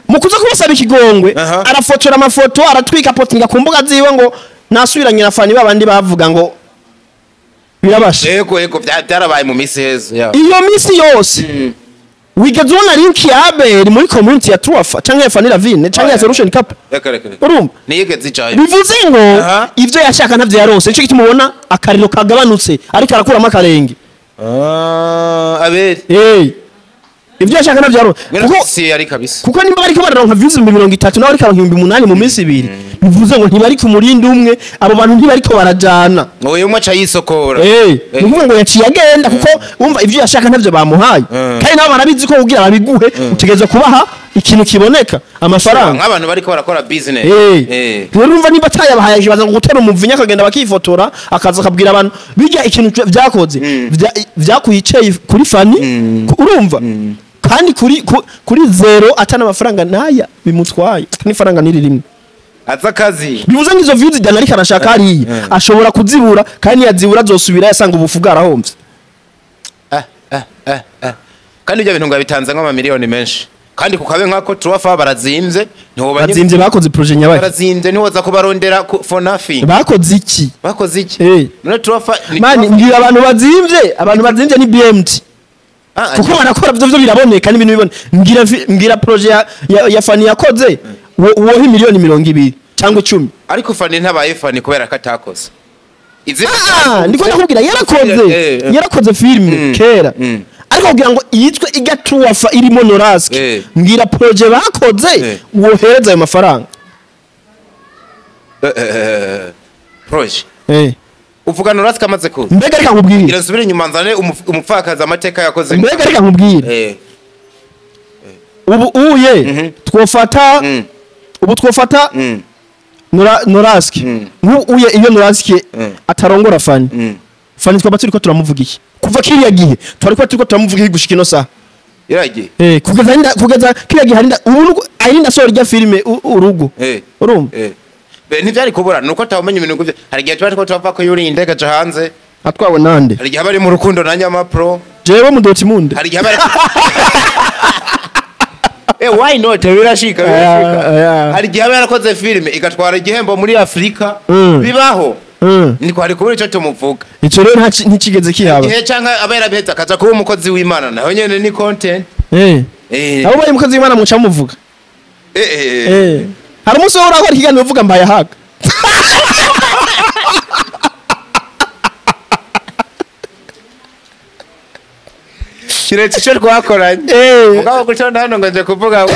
Mu kuza kubasaba ikigongwe arafotora amafoto aratwika potinga ku mbuga ziwe ngo nasubiranye na Fanny babandi bavuga ngo birabasha. Yego yego byarabaye mu misi heza. Iyo misi yose wigeze ubona link ya Abel muri community ya Truwafa canke ya Fanny Lavine canke ya Solution Cup. Urumva? Niyigeze icayo. Bivuze ngo ivyo yashaka ntavyo yaronse. Nico gituma ubona akariro kagabanutse ariko arakuramo akarenge. Abel. Ivyo yashaka navyo yaronse, kuko si yari kabisa. Kuko nimba bariko bararonka views 30,000, nawe ariko aronka 8,000 mu minsi 2, bivuze ngo ntibari ku murindi umwe, abo bantu ntibariko barajana. Uyu umwe aca yisokora. Ni ukuvuga ngo yaciye agenda kuko umva ivyo yashaka ntavyo bamuhaye. Kandi nabo barabizi ko kugira babiguhe utegerezwa kubaha ikintu kiboneka, amafaranga. Nk'abantu bariko barakora business. Rero urumva niba atayabahaye, baza gutera umuvinya akagenda bakifotora, akaza akabwira abantu bijya ikintu vyakoze vyakuyiceye kuri Fani, urumva kandi kuri zero atana amafaranga naya bimutwaye n'ifaranga niri rimwe. Aza kazi. Bivuze ngo izo views Dani ariko arashaka hariya ashobora kuzibura, kandi yazibura azosubira yasanga ubufu bwarahomvye. Kandi ibyo bintu ngo bitanze nk'amamiliyoni menshi, kandi kukabe nkako Truwafa barazimvye, ntiwoba Bazimvye bakoze projet nyabaye. Barazimvye, ntiwoza kubarondera for nothing. Bakoze iki? Bakoze iki? None Truwafa ni Mani ngira abantu bazimvye, abantu bazimvye ni BMT. Kuko barakora byo biraboneka n'ibintu bibone. Ngira projet ya Fani yakoze wohe miliyoni 20 cyangwa 10. Ariko Fani ntabaye Fani kubera ko atakoze. Ndiko ndakubwira yarakoze. Yarakoze film kera. Ariko kugira ngo yitwe igatuwafa irimo Norask, ngira projet bakoze wohereza ayo mafaranga. Projet. Uvuga Norask amaze kuza. Mbega reka nkubwire. Ngira nsubire inyuma nzane umupfakazi amateka yakoze. Mbega reka nkubwire. Ubu uye twofata ubu twofata Norask. Uye iyo Norask atarongora Fani. Fani twaba turiko turamuvuga iki? Kuva kiriya gihe twariko turiko turamuvuga iki gushika ino saha? Yaragiye. Kugeza kiriya gihe harinda ubu arinda sora rya filime urugo. Urumva? Be ntivyari kubura nuko atawumenya ibintu guvyo. Hari igihe tuba turiko ko yuri indege aja hanze. Atwawe nande? Hari igihe bari mu rukundo na Nyama Pro. Jewe mu Dortmund. Hari igihe bari why not? Birashika birashika. Hari igihe yarakoze filime igatwara igihembo muri Afrika. Bibaho. Niko hari kubura ico tumuvuga. Ico rero ntikigeze kihaba. Igihe canka abera biheza akaza kuba umukozi w'Imana naho nyene ni content. Abo bari umukozi w'Imana muca muvuga. Hari umunsi wo urakora ikiganiro uvuga mbaye haga. Kiretse ico twakoranye. Mugabo guca hano ngo nje kuvuga.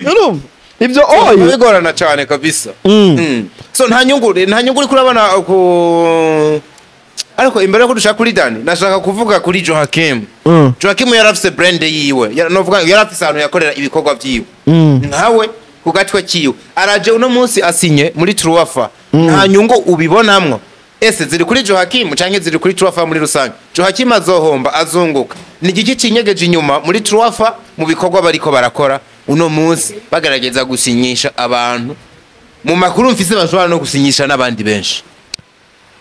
Urumva? Ibyo oyo bigorana cyane kabisa. So nta nyungu uri kurabona ku ariko imbere ko dushaka kuri Dani nashaka kuvuga kuri Joachim. Joachim yarafise brand yiwe, novuga yarafise ahantu yakorera ibikorwa vyiwe. Nkawe ku gatwe kiwe araje uno munsi asinye muri Truwafa, nta nyungu ubibonamwo. Ese ziri kuri Joachim canke ziri kuri Truwafa muri rusange? Joachim azohomba azunguka. Ni igiki cinyegeje inyuma muri Truwafa mu bikorwa bariko barakora uno munsi bagerageza gusinyisha abantu mu makuru mfise bashobora no gusinyisha n'abandi benshi?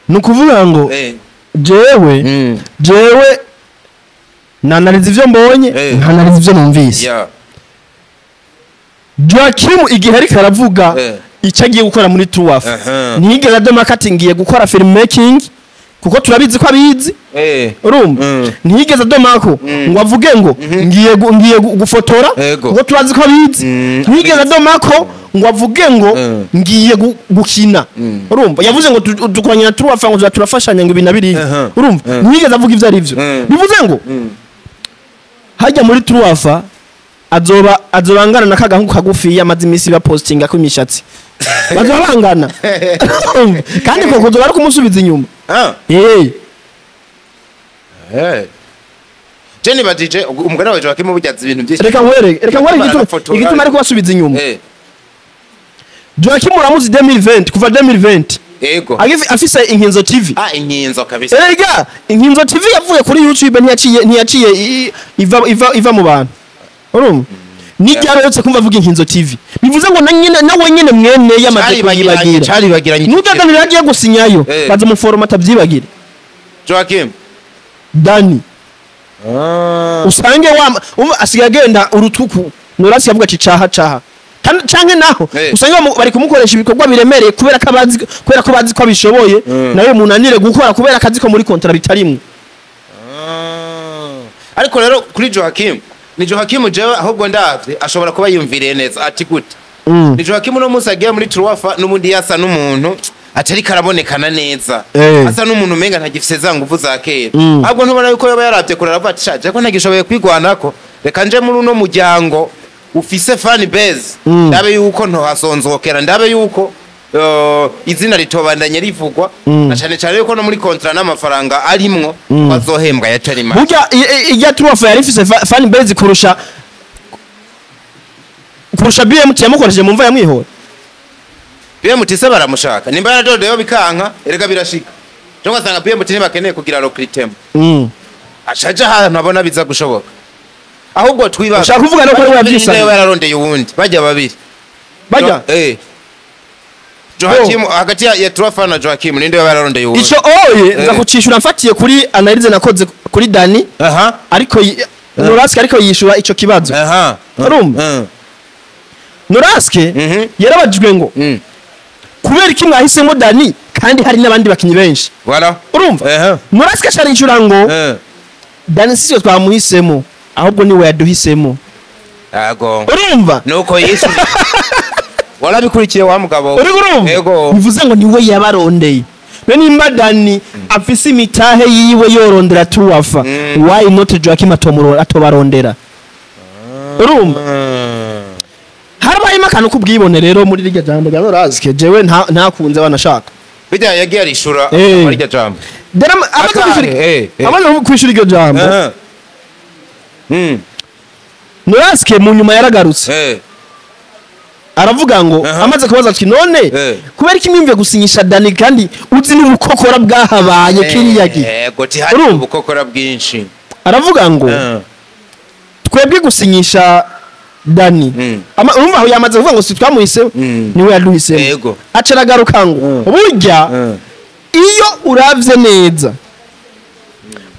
Nukuvuga ngo jewe nanariza ivyo mbonye, nkanariza ivyo numvise. Joachim igihe ariko aravuga icyo agiye gukora muri Truwafa, ntiyigeze adoma ko ati ngiye gukora film making, kuko turabizi ko abizi. Urumva? Ntiyigeze adoma ko ngo avuge ngo ngiye gufotora, kuko turazi ko abizi. Ntiyigeze adoma ko ngo avuge ngo ngiye gukina. Urumva? Yavuze ngo dukoranye na Truwafa ngo turafashanya ngo ibi na biriya. Urumva? Ntiyigeze avuga ivyo ari byo. Bivuze ngo hajya muri Truwafa azoba azobangana na kagahungu kagufi yamaze imisi ba postinga ko imishatsi. Bazobangana. Kandi koko kuzoba ari kumusubiza inyuma. Jenny badije umugana waje Joachim bujyaza ibintu byinshi. Reka nkwereke igituma ari kubasubiza inyuma. Joachim uramuzi 2020 kuva 2020. Yego. Afise Inkinzo TV. Inkinzo kabisa. Erega Inkinzo TV yavuye kuri YouTube ntiyaciye iva mu bantu. Urumva? Nijyaretse kumva avuga Inkinzo TV. Bivuze ngo nawe nyene mwene yamaze kuyibagira. Caribagiranye. Nudaganira yagiye gusinyayo. Baza mu format abyibagire. Joachim Dani. Usange wa asigaye agenda urutuku. Norasi yavuga ati caha caha. Canke naho usange bari kumukoresha ibikorwa biremereye kubera ko abazi kubera ko bazi ko abishoboye, nawe munanire gukora kubera akazi ko muri kontra bitarimwe. Ariko rero kuri Joachim, ni Joachim jewe ahubwo ndavye ashobora kuba yumviriye neza ati gute. Ni Joachim no munsi agiye muri Truwafa n'ubundi yasa n'umuntu atari karabonekana neza, asa n'umuntu umenga ntagifise za nguvu za kera. Ahubwo ntubona yuko yoba yaravye kure aravuga ati shaje ko ntagishoboye kwigwanako, reka nje muri uno muryango ufise fan base, ndabe yuko ntohasonzokera, ndabe yuko izina ritobandanye rivugwa, na cane cane yuko no muri contrat n'amafaranga arimwo bazohembwa yatari make. Burya ijya Truwafa yari ifise fan base kurusha BMT yamukoresheje mu mva yamwihora. BMT se baramushaka, nimba yaradodeyo bikanka erega birashika, cyangwa asanga BMT ntibakeneye kugira recruitment, ashaje ahantu abona biza gushoboka. Ahubwo twibaza ushaka kuvuga no ko ari wabyisanga yararondeye uwundi bajya babiri bajya Joachim hagati ya Truwafa na Joachim ninde yararondeye uwundi? Ico oye nza kucishura mfatiye kuri analyse nakoze kuri Dani, ariko Noraske ariko yishura ico kibazo. Urumva Noraske yarabajijwe ngo kubera iki mwahisemo Dani kandi hari n'abandi bakinyi benshi. Voilà. Urumva Noraske acarishura ngo Dani sisi twamuhisemo ahubwo niwe yaduhisemo. Yego. Urumva nuko Yesu warabikurikiye wa mugabo. Yego. Bivuze ngo niwe yabarondeye. None nimba Dani afise imitahe yiwe yorondera Truwafa, why not Joachim atobarondera? Urumva harabayemo akantu k'ubwibone rero muri rirya jambo rya Noraske, jewe ntakunze banashaka bijya yagiye arishura muri iryo jambo. Amaze kwishura iryo jambo, Noraske mu nyuma yaragarutse aravuga ngo amaze kubaza ati none kubera iki mwimve gusinyisha Dani kandi uzi n'ubukokora bwahabaye kiriya gihe? Yego, hari ubukokora bwinshi. Aravuga ngo twebwe gusinyisha Dani, urumva aho yamaze kuvuga ngo si twamuhisemo niwe yaduhisemo. Acaragaruka ngo burya iyo uravye neza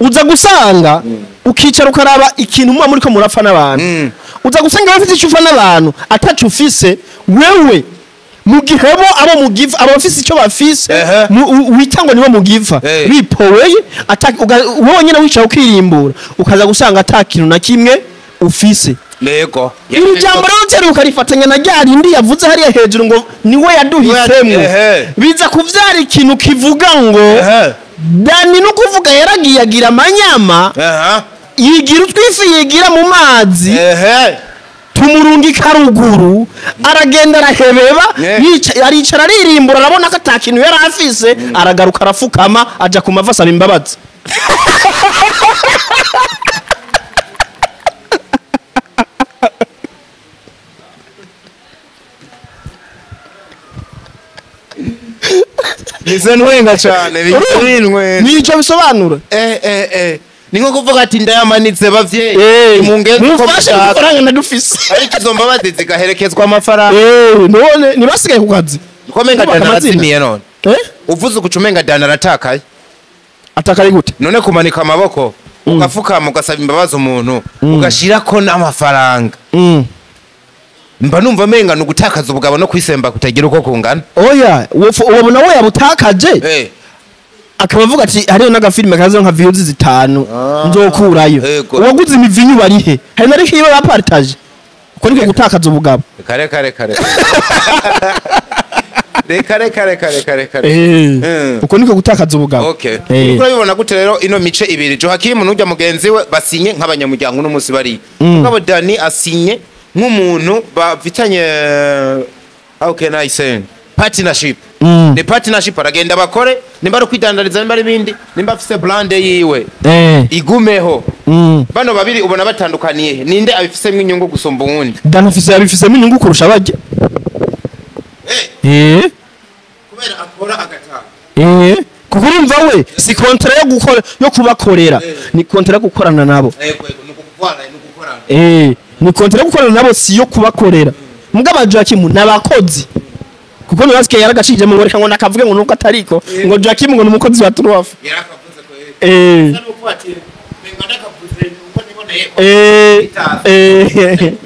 uza gusanga ukicara ukaraba ikintu muba muri ko murapfa n'abantu, uza gusanga bafite icyo ufa n'abantu atacu ufise wewe, mu gihe bo abo mugiva abo bafise icyo bafise wita ngo nibo mugiva bipoweye, wowe nyine wicara ukirimbura ukaza gusanga ata kintu na kimwe ufise. Yego. Iri jambo rero ukarifatanya na rya rindi yavuze hariya hejuru ngo niwe yaduhisemo, biza kuvyara ikintu kivuga ngo Dani no kuvuga yaragiye agira amanyama, yigira utwifi yigira mu mazi, tumurungika ruguru, aragenda arahebeba, aricara aririmbura, arabona ko ata kintu yari afise, aragaruka arafukama aja ku mavi asaba imbabazi. Nize ntwenga cyane birinwe. Nico bisobanura. Ni nko kuvuga ati ndayamanitse bavyeyi mungenzi ko mufashe amafaranga ndadufise. Ariko izo mbabazi zigaherekezwa amafaranga. None nibasigaye ku kazi. Ko menga Dani arazimiye none. Uvuze ukucumenga Dani aratakaye. Atakaye gute? None kumanika amaboko ugafukama ugasaba imbabazi umuntu ugashirako n'amafaranga. Mba numva menga nugutakaza ubugabo no kwisemba kutagira uko kungana. Oya, ubona we yabutakaje. Akaba avuga ati hariyo n'agafilme kazo nka views zitanu nzokurayo. Uwaguze imivinyu barihe? Hari nari kiyo bapartage. Uko niko gutakaza ubugabo. Kare kare kare. Kare kare kare kare kare. Uko niko gutakaza ubugabo. Okay. Urabibona gute rero ino mice ibiri Joachim n'ujya mugenzi we basinye nk'abanyamuryango no munsi bari. Mugabo Dani asinye nk'umuntu bafitanye, how can I say, partnership. Ni partnership, aragenda bakore nimba ari kwidandariza nimba ari ibindi nimba afise brand yiwe igumeho. Bano babiri ubona batandukaniye, ninde abifisemo inyungu gusumba uwundi? Dani afise abifisemo inyungu kurusha bajya. Kubera akora agatanga. Kuko urumva we si contrat yo gukora yo kubakorera, ni contrat yo gukorana nabo. Ni contrat yo gukorana nabo si yo kubakorera. Mugabo Joachim nabakozi. Kuko Noraske yaragashije mu reka ngo nakavuge ngo nuko atariko ngo Joachim ngo numukozi wa Truwafa. Yarakavuze ko nuko ati menga ndakavuze uko niboneye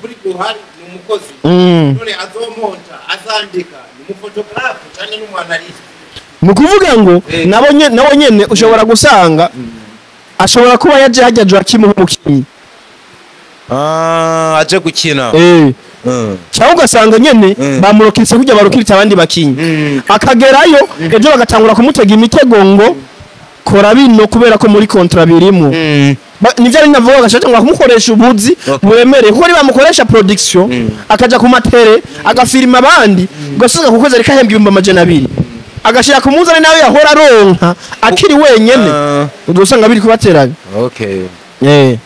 kuri guhari numukozi. None azomonta azandika ni photographe cyane n'umwanaliste. Mu kuvuga ngo nabo nyene ushobora gusanga ashobora kuba yaje hajya Joachim nk'umukinyi. Aje gukina. Cyangwa ugasanga nyene bamurokiritse kujya barokiritse abandi bakinyi, akagerayo ejo bagatangura kumutega imitego ngo kora bino kubera ko muri contrat birimo. Nivyo ari navuga, agashaka ngo kumukoresha ubuzi buremereye, kuko niba bamukoresha production akaja ku matere agafirima abandi, ugasanga ku kwezi ariko ahembwa 200,000, agashira ku munzani nawe yahora aronka akiri wenyene, uzosanga biri kubateranya. Okay.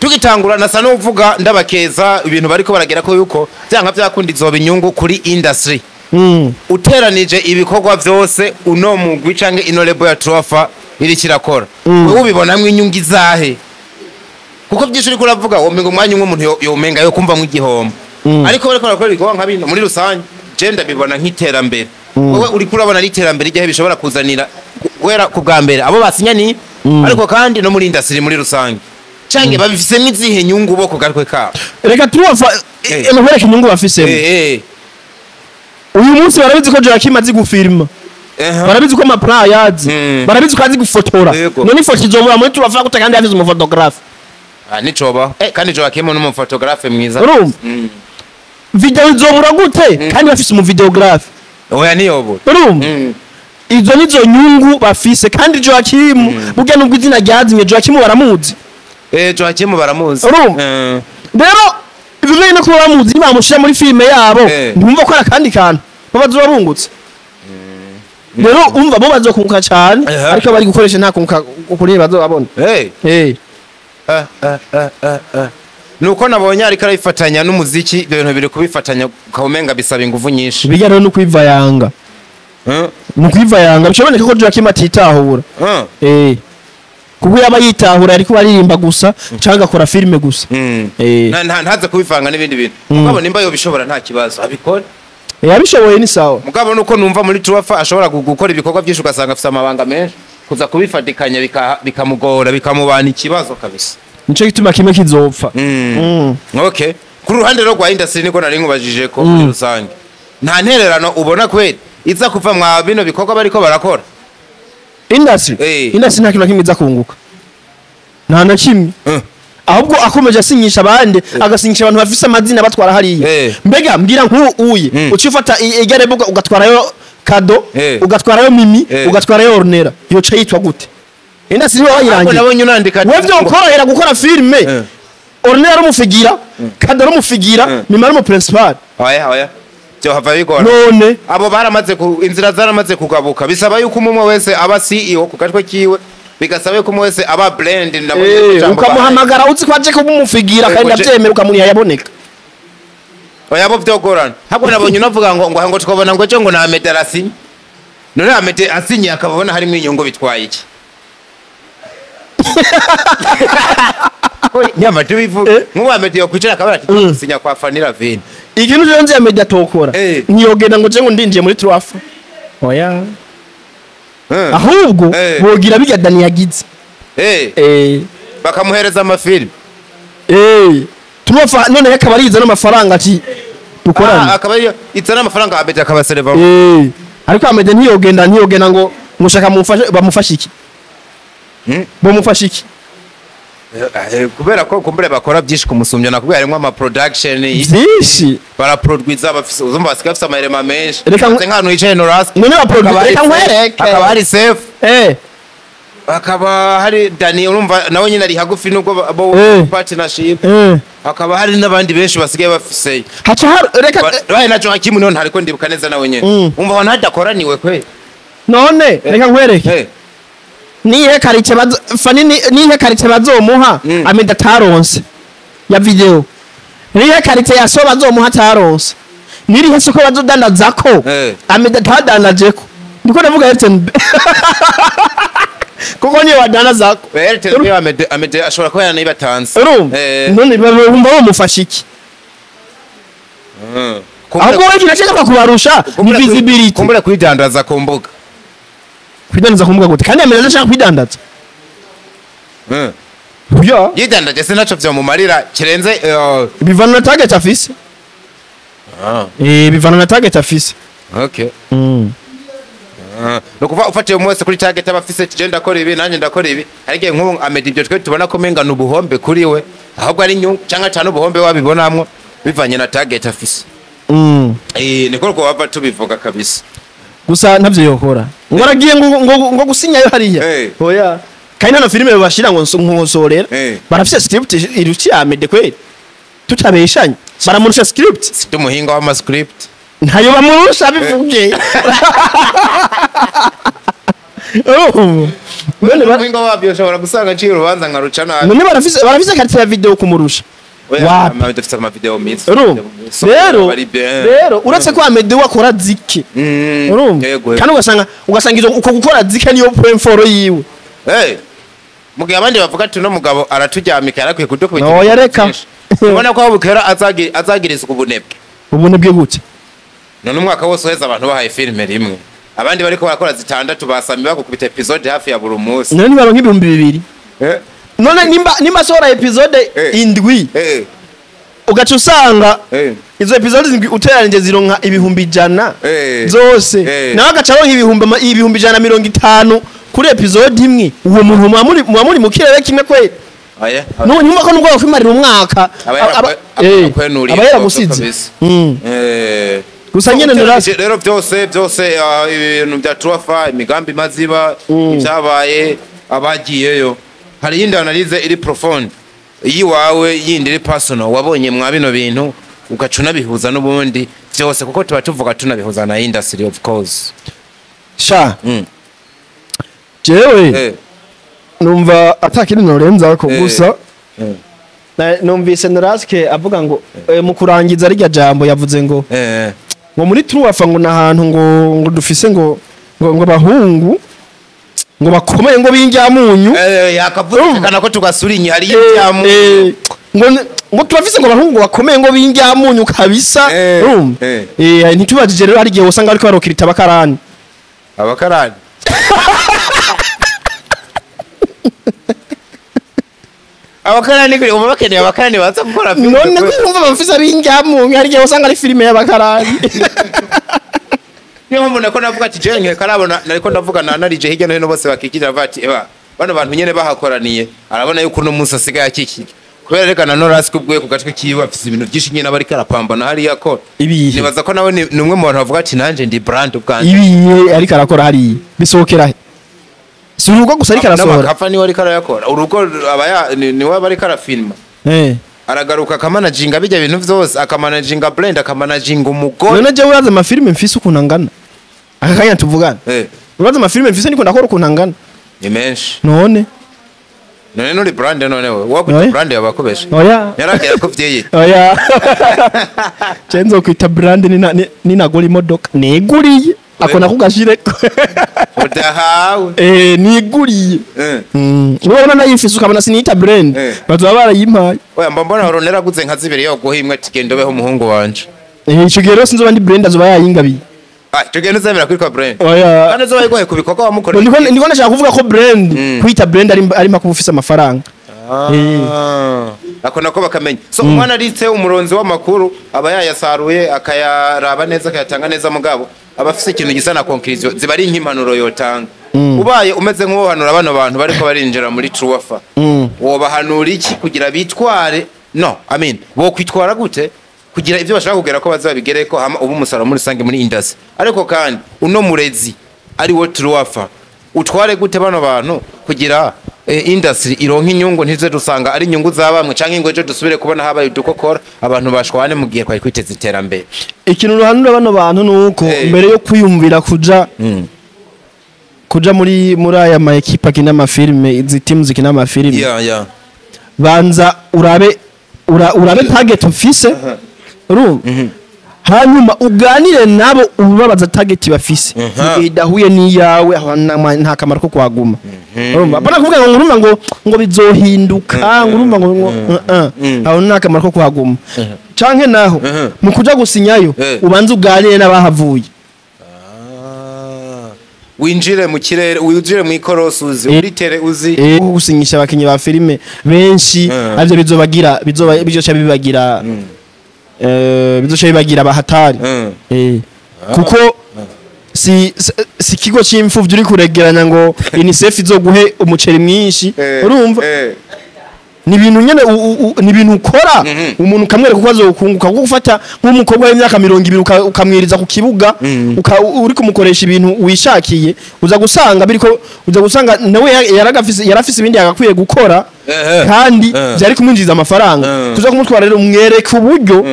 Tugitangura nasa n'uvuga ndabakeza ibintu bariko baragera ko yuko byanka byakunda izoba inyungu kuri industry. Uteranije ibikorwa vyose uno mugwi canke ino label ya Trofa iri kirakora, wewe ubibonamwo inyungu izahe? Kuko byinshi uriko uravuga womenga umwanya umwe umuntu yomenga yo kumva mu igihombo, ariko bariko barakora ibikorwa nka bino muri rusange, je ndabibona nk'iterambere. Wewe uriko urabona ari iterambere igihe bishobora kuzanira guhera ku bwa mbere abo basinya ni, ariko kandi no muri industry muri rusange, canke babifisemwo izihe nyungu bo ku gatwe kabo? Reka tubafa nkwereke inyungu bafisemo. Uyu munsi barabizi ko Joachim azi gufirima, barabizi ko amaplan ayazi, barabizi ko azi gufotora. None ifoto izobura muri Turafa gute kandi yafize umuphotographe? Ah, nicoba kandi Joachim ni umuphotographe mwiza. Urumva, video izobura gute kandi bafise umuvideographe? Oya, niyobura. Urumva, izo nizo nyungu bafise. Kandi Joachim burya nubwo izina ryazimye, Joachim baramuzi. Joachim baramuzi. Urumva? Rero ivyo vyonyene kuba bamuzi, nibamushira muri filime yabo, ntimwumva ko ari akandi kantu baba bazoba bungutse. Rero umva, bo bazokunguka cane, ariko bari gukoresha nta kunguka kuri bazobabona. Nuko nabonye ariko arabifatanya n'umuziki, ibyo bintu biri kubifatanya ukamenga bisaba ingufu nyinshi. Bijya rero no kwivayanga, ni ukwivayanga. Bishoboneka ko Joachim atitahura. Kuko yaba yitahura ariko aririmba gusa cyangwa agakora filime gusa. Ntaze kubivanga n'ibindi bintu. Mugabo nimba yobishobora nta kibazo abikora. Yabishoboye ni sawa. Mugabo nuko numva muri Trufa ashobora gukora ibikorwa byinshi, ugasanga afise amabanga menshi, kuza kubifatikanya bikamugora, bikamubana ikibazo kabisa. Nico gituma kimwe kizopfa. Okay, ku ruhande rwo rwa industry niko nari nkubajije ko muri rusange nta ntererano ubona kweli iza kuva mwa bino bikorwa bariko barakora. Industry, industry nta kintu na kimwe iza kunguka, nta na kimwe. Ahubwo akomeje asinyisha abandi, agasinyisha abantu bafise amazina batwara hariya. Mbega mbwira nk'ubu uye uciye ufata igare buga ugatwarayo Kado, ugatwarayo Mimi, ugatwarayo Ornera, yoca yitwa gute? Industry niwe Ariko wayirangiye. nabonye unandika Wewe vyokorohera gukora filime Ornera ari umufigira, Kado ari umufigira, Mimi ari umu principal? Oya, oya, byohava bigora. None Abo baramaze ku inzira zaramaze kugabuka, bisaba yuko umwe wese aba CEO ku gatwe kiwe, bigasaba yuko umwe wese aba brand. Nabonye ijambo. Ukamuhamagara uzi ko aje kuba umufigira, kandi ndavyemera, ukamuniha yaboneka. Oya, bo vyogorana. Ntabwo nabonye unavuga ngo twabona ngo ejo ngo na Ahmed arasinye. None Ahmed asinye akabona harimo inyungu, bitwaye iki? Nyama tubivuga, nk'ubu Ahmed yokwicara akabona ati sinya kwa Fanny Lavine. Ikintu rero nzi ya media tokora, ntiyogenda ngo je ngo ndinjiye muri Truafa, oya. Ahubwo bogira bijya Dani yagize. Bakamuhereza amafilm. Truafa none akaba ariza n'amafaranga ati dukorane. Ah, akaba ariyo izana amafaranga, Ahmed akabasereva. Ariko Ahmed ntiyogenda ngo shaka mumufashe. Bamufashe iki? Bamufashe iki? Kubera ko kumbure bakora byinshi kumusumbya, nakubwiye harimo ama production Byinshi. Baraproduiza, bafise, uzumva basigaye bafise amarema menshi. Reka nk'ahantu hicaye Norask, None baproduce, reka nkwereke. Hakaba hari Safe, hakaba hari Dani, urumva nawe nyine ari hagufi nubwo bo partnership, hakaba hari n'abandi benshi basigaye bafise. Haca reka Bahe na Joachim none ntariko ndibuka neza nawe nyene. Umva aho ntadakoraniwe kwe. None reka nkwereke. Nihe karice bazo Fani nihe karice bazomuha Ahmed ataronse ya video? Nihe karice ya so bazomuha ataronse? Nirihe soko bazodandazako Ahmed atadandajeko? Ndiko ndavuga Airtel kuko niyo badandazako. Airtel niyo Ahmed ashobora kuba yaranayibatanze. Urumva, none bumva bamufasha iki? Ahubwo wowe ikintu ashaka kubarusha ni visibility. Kumbure kwidandaza ku mbuga. Kwidandaza ku mbuga gute kandi Ahmed adashaka kwidandaza? Ya. Yidandaje se naco vyomumarira kirenze Bivana na target afise. Bivana na target afise. Okay. No kuva ufatiye umwe wese kuri target aba afise, je ndakora ibi, nanjye ndakora ibi. Hari igihe nk'ubu Ahmed ibyo twe tubona ko menga ni ubuhombe kuri we, ahubwo ari inyungu, canke cyane ubuhombe wabibonamwo bivanye na target afise. Niko ko bava tubivuga kabisa. Gusa ntavyo yokora ngo aragiye ngo gusinyayo hariya. Oya, kandi nta filime bashira ngo nkosorera. Barafise script iruciye Amede kweli, tutabeshanye baramurusha script. Si umuhinga w'ama script. Ntayo bamurusha bivuge. None umuhinga wabyo ushobora gusanga aciye urubanza nkaruca nabi. None barafise carte ya video kumurusha. Wapi? Dufite ama video meza. Rero rero uretse ko Amede wakora zike. Urumva? Kandi ugasanga izo uko gukora zike niyo point 4 yiwe. Mugihe abandi bavuga ati no mugabo araturyamika yarakwiye kudukubita. Oya reka. Ubona ko aho bukera azagirizwa ubunebwe. Ubunebwe gute? None umwaka wose uheze abantu bahaye filime rimwe. Abandi bariko barakora zitandatu basami bakukubita episode hafi ya buri munsi. None nibaronka 2000. None nimba sora episode indwi. Ugaca usanga izo episode zindwi uteranije zironka 100,000 zose. Nawe agaca aronka 150,000 kuri episode imwe. Uwo muntu muba muri mu kirere kimwe kweli. Oya. None nyuma ko nubwo bakwimarira umwaka aba yaragusize. Gusa nyene rero byose ibintu bya Truafa, imigambi maziba, ibyabaye abagiyeyo. Hari yindi analyse iri profound yiwawe, yindi iri personal wabonye mwa bino bintu ugaca unabihuza n'ubundi byose, kuko tuba tuvuga tunabihuza na industry of course. Sha jewe numva atakiri norenza ko gusa numvise Noraske avuga ngo mu kurangiza rirya jambo yavuze ngo ngo muri Truafa ngo nahantu ngo dufise ngo ngo bahungu ngo bakomeye ngo binjyamunyu. Yakavuga ko tugasura hari y'ibyamunyu ngo turafise ngo bahungu bakomeye ngo binjyamunyu kabisa. Urumva ntitubajije rero hari igihe usanga ariko barokirita abakarani. Abakarani abakarani kuri ubu bakeneye abakarani baza gukora filime. None ko urumva bafise abinjyamunyu hari igihe usanga ari filime y'abakarani. Niyo mpamvu nako navuga ati jewe nkeka arabona nariko ndavuga na narije hirya no hino bose bakikije bavuga ati eba bano bantu nyene bahakoraniye arabona yuko uno munsi asigaye akikije kubera reka na Noraske ubwe ku gatwe kiwe afise ibintu byinshi nyene abari karapambana hariya ko nibaza ko nawe ni umwe mu bantu bavuga ati nanje ndi brand ubwanje. Ibiye ariko arakora hariya bisohokera he? Si urugo gusa ariko arasohora. Akapfa niwe ariko arayakora urugo aba niwe aba ariko arafilma. Aragaruka akamanaginga bijya bintu vyose, akamanaginga blend, akamanaginga umugore. None je uraza amafilme mfise ukuntu angana aka kanya tuvugana. Uraza amafilme mfise niko ndakora ukuntu angana ni menshi. None nuri brand none we wakwita brand yabakobesha. Oya yaragera ko vyeye. Oya chenzo kwita brand ninagura imodoka niguriye ako nakugashireko udahawe. Niguriye. Urabona nayifise ukabona sinita brand bazoba barayimpaye. Oya mbona horonera guze nka zibiri yo guhimwe tigendo beho umuhungu wanje. Ico gihe rero sinzoba ndi brand azoba yayingabiye. Ico gihe ntuzemera kwitwa brand. Oya kandi uzoba yiguhaye ku bikorwa wamukoreye. Ndiko ndashaka kuvuga ko brand kwita brand ari mpaka ufise amafaranga. Ako nako bakamenya. So umwana aritse umuronzi w'amakuru aba yayasaruye akayaraba neza akayatanga neza mugabo abafise ikintu gisa na conclusion ziba ari nk'impanuro yotanga. Ubaye umeze nk'uwohanura bano bantu bariko barinjira muri Truafa, wobahanura iki kugira bitware? No, I mean, bo kwitwara gute kugira ivyo bashaka kugera ko bazabigereko hama ubu umusaruro muri rusange muri industry. Ariko kandi uno murezi ari wo Truafa utware gute bano bantu kugira industry ironka inyungu ntize dusanga ari inyungu za bamwe canke ngo ejo dusubire kubona habaye udukokora abantu bashwane mu gihe kwari kwiteza iterambere. Ikintu ruhanura bano bantu nuko mbere yo kwiyumvira kuja muri aya ma equipe akina amafilme, izi team zikina amafilme. Banza urabe target ufise. Urumva? Hanyuma uganire nabo ubabaza target bafise. Mugihe idahuye n'iyawe aho nta kamaro ko kwaguma. Urumva? Bana kuvuga ngo urumva ngo bizohinduka, ngo urumva ngo aho nta kamaro ko kwaguma. Canke naho mu kuja gusinyayo ubanza uganire n'abahavuye. Winjire mu kirere, winjire mu ikorosi uzi, uritere uzi. Gusinyisha abakinyi ba filime benshi avyo bizobagira bizoca bibagira bizoca bibagira bahatari. Kuko si kigo c'imfuvyi uri kuregeranya ngo UNICEF izoguhe umuceri mwinshi, urumva? Ni ibintu nyene ni ibintu ukora umuntu ukamwereka uko azokunguka, kuko gufata nk'umukobwa w'imyaka 20 ukamwiriza ku kibuga, uri kumukoresha ibintu wishakiye, uza gusanga biriko, uza gusanga nawe yaragafise, yarafise ibindi yagakwiye gukora kandi byari kumwinjiza amafaranga. Tuza kumutwara rero umwereka uburyo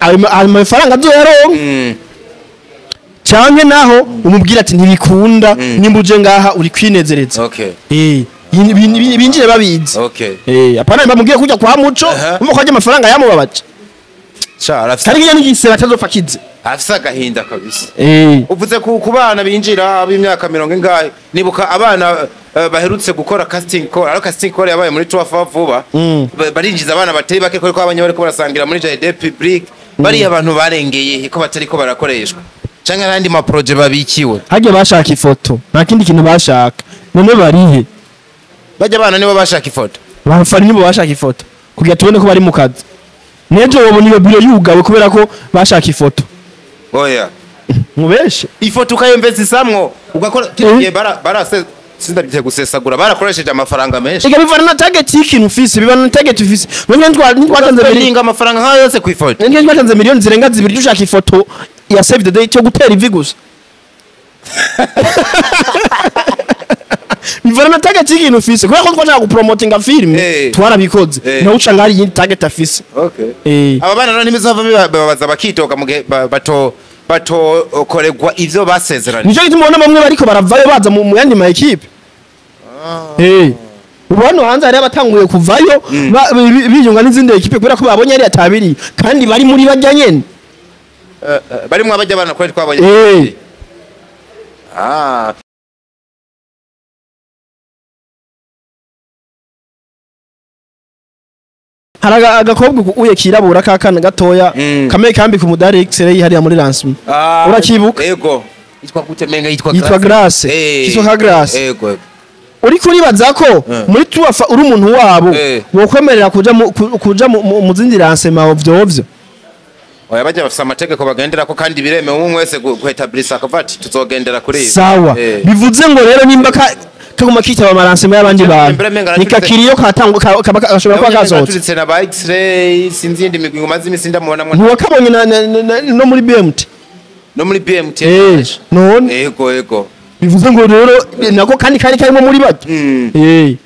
ayo mafaranga azoyaronka, canke naho umubwira ati ntibikunda, nimba uje ngaha uri kwinezereza. Binjire babizi. Apana bamubwiye kujya kwa Muco, umva ko ajya amafaranga yamubabaje. Cha arafise Kandi n'igisebe atazopfa akize. Afise agahinda kabisa. Uvuze ku bana binjira b'imyaka 40 ingahe, nibuka abana baherutse gukora casting call, ariko casting call yabaye muri 3 vuba, barinjiza abana batari bake ko abanye bariko barasangira muri jardin public, bari abantu barengeye ko batari ko barakoreshwa canke n'andi ma projet babikiwe. Hajya bashaka ifoto, nta kindi kintu bashaka. None barihe? Bajya abana nibo bashaka ifoto. Bafari nibo bashaka ifoto kugira tubone ko bari mu kazi. Nejo wabona iyo biro yugawe kubera ko bashaka ifoto. Oya. Mubeshe. Ifoto ukayemvesisamwo ugakora kigiye bara sindabite gusesagura, barakoresheje amafaranga menshi. Ega bivana na target y'ikintu ufise, bivana na target ufise. None ntwatanze miliyoni amafaranga nka yose ku ifoto. None twatanze miliyoni zirenga 2 dushaka ifoto ya save the day cyo gutera ivi gusa. Bivana na target y'ikintu ufise, kubera ko twashaka gupromotinga film, twarabikoze. Nawe uca ngari yindi target afise. Aba bana none imizava bibabaza bakitoka mu gihe batokoregwa ivyo basezeranye. Nico gituma ubona bamwe bariko baravayo baza mu yandi ma equipe. Ubu hano hanze hari abatanguye kuvayo biyunga n'izindi equipe kubera ko babonye ari atabiri kandi bari muri bajya nyene. Barimwo abajya bana kwari twabonye. Hari agakobwa uye kirabura kakana gatoya kameye kambi ku mudari X-ray hariya muri lancement. Urakibuka? Yego. Yitwa gute menga? Yitwa Grace. Yitwa Grace. Yego. Uri kuribaza ko muri tuwafa uri umuntu wabo wokwemerera kuja mu zindi lancement ovyo. Oya bajya bafisa amategeko bagendera ko kandi biremewe umwe wese guhetablisa akavati tuzogendera kuri ibi. Sawa. Bivuze ngo rero nimba kaguma kitaba amalancement y'abandi bantu nikakiriyo katangwa kashobora kuba kasohotse. Turitse na ba X-ray sinzi indi migwi ngo mazi imisi ndamubona mwo. Ntiwakabonye no muri BMT. No muri BMT. None. Yego. Bivuze ngo rero nako kandi kari karimo muri bake.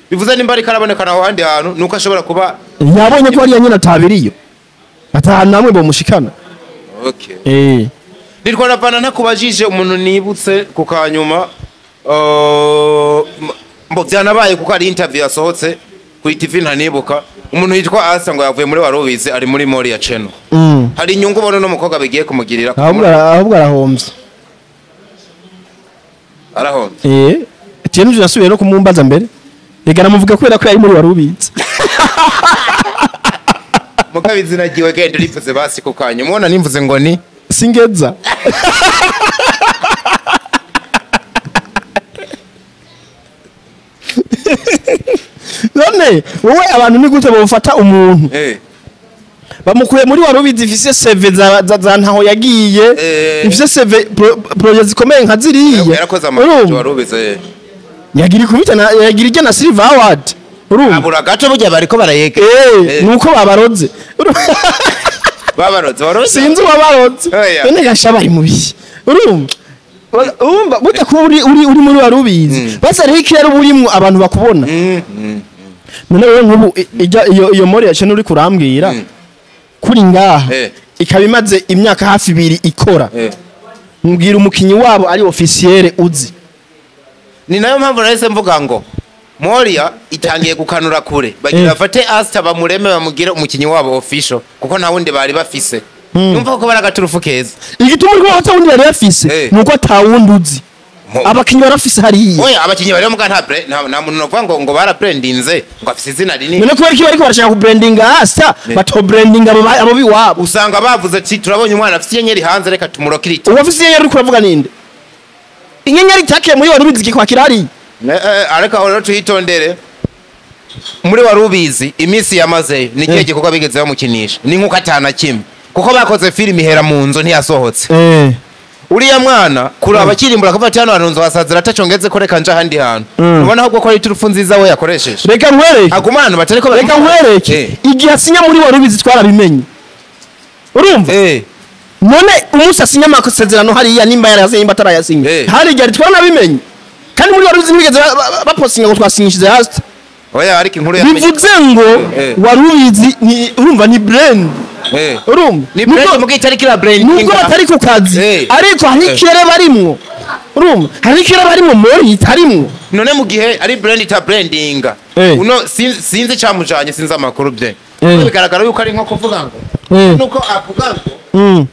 Bivuze nimba ari karabonekana aho handi hantu nuko ashobora kuba yabonye ko ari yanyina tabiriyo. Atanamwe bo mushikana. Okay. Nitwa navana ntakubajije umuntu nibutse ku kanyuma. Mbo byanabaye kuko ari interview yasohotse kuri TV ntanibuka, umuntu yitwa Asa ngo yavuye muri Warubizi ari muri Mori ya Cheno. Hari inyungu bona no mukobwa bigiye kumugirira. Ahubwo arahombye. Arahombye. Tienu nasubiye no kumumbaza mbere. Rega namuvuga kubera ko yari muri Warubizi. Mukabizi nagiwe genda urivuze basi ku kanyuma. Ubona nimvuze ngo ni singeza. None wowe abantu ni gute bofata umuntu bamukuye muri Warubizi ifise CV za ntaho yagiye, ifise CV projet zikomeye nka ziriya. Yarakoze amaprojet Warubizi. Yagira kubita na yagira ijya na Silver Award. Urumva abura gato burya bariko barayega. Nuko babaroze. Babaroze baroze. Sinzi wabaroze. None gasha bari mu bihe. Urumva urumva buta kuba uri muri Warubizi. Basa rero ikiraro burimwo abantu bakubona. None wewe nkubu iyo mori ya channel uri kurambwira kuri ngaha ikaba imaze imyaka hafi 2 ikora. Mbwira umukinyi wabo ari officiel uzi. Ni nayo mpamvu nahise mvuga ngo Moria itangiye gukanura kure. Bagira bafate Asta bamureme bamugire umukinyi wabo official kuko nta wundi bari bafise. Numva ko baragaturufu keza. Igituma uri ko wundi bari bafise nuko atawundi uzi. Abakinyi barafise hariya. Oya abakinyi bari muga nta muntu novuga ngo barabrandinze ngo afise izina rinini. None kubera iki bariko barashaka kubrandinga Asta bato brandinga abo biwabo. Usanga bavuze ati turabonye umwana afise inyenyeri hanze reka tumurokirite. Uwo afise inyenyeri uri kuravuga ninde? Inyenyeri take muri Warubizi kikwakira hariya. Ariko aho rero tuhitondere. Muri Warubizi iminsi yamazeyo ni kihe gikorwa bigeze bamukinisha? Ni nkuko atana kimwe. Kuko bakoze film ihera mu nzu ntiyasohotse. Uriya mwana kuraba akirimbura akavuga ati hano hantu nzohasazira atacongeze ko reka nje ahandi hantu. Ubona ahubwo ko ari iturufu nziza we yakoresheje. Reka nkwereke. Aguma ahantu batariko Reka nkwereke. Igihe asinya muri Warubizi twarabimenye. Urumva? None umunsi asinya amasezerano hariya nimba yarayasinye nimba atarayasinye. Hari igihe twarabimenye. Kandi muri Warubizi ntibigeze bapostinga ngo twasinyishije hasi. Oya ariko inkuru yamenye. Bivuze ngo Warubizi ni urumva ni brand. Urumva? Ni brand mugihe itari kira brand. Nubwo batari ku kazi ariko hari ikirere barimwo. Urumva? Hari ikirere barimwo muri itarimwo. None mu gihe ari brand ita brandinga. Uno sinzi camujanye sinzi amakuru bye. Bigaragara yuko ari nko kuvuga ngo nuko avuga ngo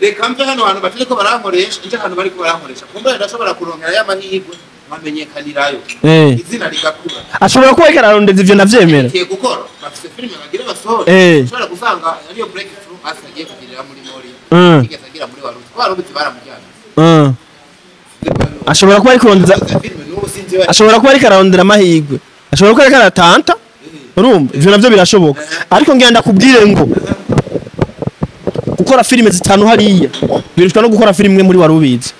reka mve hano hantu batariko barankoresha nje hano bariko barankoresha kumbe ndashobora kuronkera y'amahirwe nkamenyekanirayo izina rigakura. Ashobora kuba ariko ararondeza ivyo ndavyemera. Kiye gukora bafise filime bagira basohora ashobora gusanga ariyo breakthrough asagiye kugirira muri Mori kigeze agira muri Warubizi ko Warubizi baramujyana. Ashobora kuba ariko arondeza ashobora kuba ariko ararondera amahirwe ashobora kuba ariko aratanta. Urumva ivyo navyo birashoboka ariko ngenda kubwire ngo gukora filime zitanu hariya birushwa no gukora filime muri Warubizi.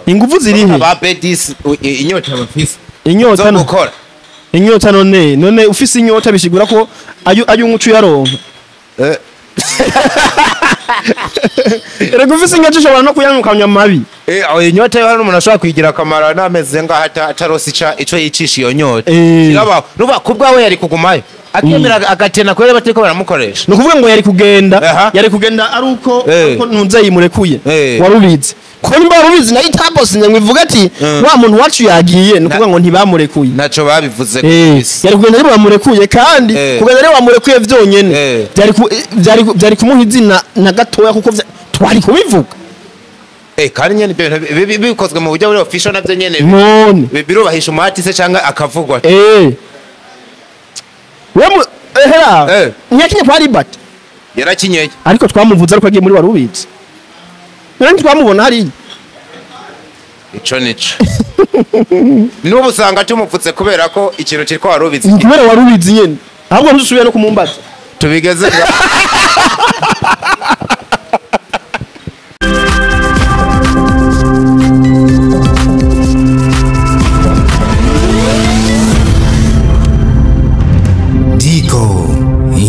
Ingufu zirihe? Aba bedis inyota bafise. Inyota no gukora. Inyota none ufise inyota bishigura ko ayo umucu yaronka. Erega ufise inyota ushobora no kuyanyukanya mabi. Inyota yo hano umuntu ashobora kwigira akamara n'ameze ngaha atarose ico yicisha iyo nyota. Kirabaho. Nuba kubwawe yari kugumayo. Akemera agatena kwere batariko baramukoresha. No kuvuga ngo yari kugenda, yari kugenda ari uko ntunze yimurekuye. Warubizi. Ko nimba Warubizi nayo itaposinze ngo ivuga ati wa muntu wacu yagiye no kuvuga ngo ntibamurekuye. Naco babivuze ko yari kugenda ari bamurekuye kandi kugenda ari bamurekuye vyonyene. Byari kumuha izina na gatoya kuko twari kubivuga. Kandi nyene bikozwe mu buryo buri official navyo nyene. Birubahisha umuhati se cyangwa akavugwa. Wemu ehera nyakinye kwa Libert yarakinyeye ariko twamuvuze ariko agiye muri Warubizi none twamubona hari ico nico nubu usanga tumupfutse kubera ko ikintu kiriko Warubizi kubera Warubizi nyene ahubwo ntusubiye no kumumbaza tubigeze.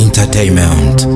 Entertainment.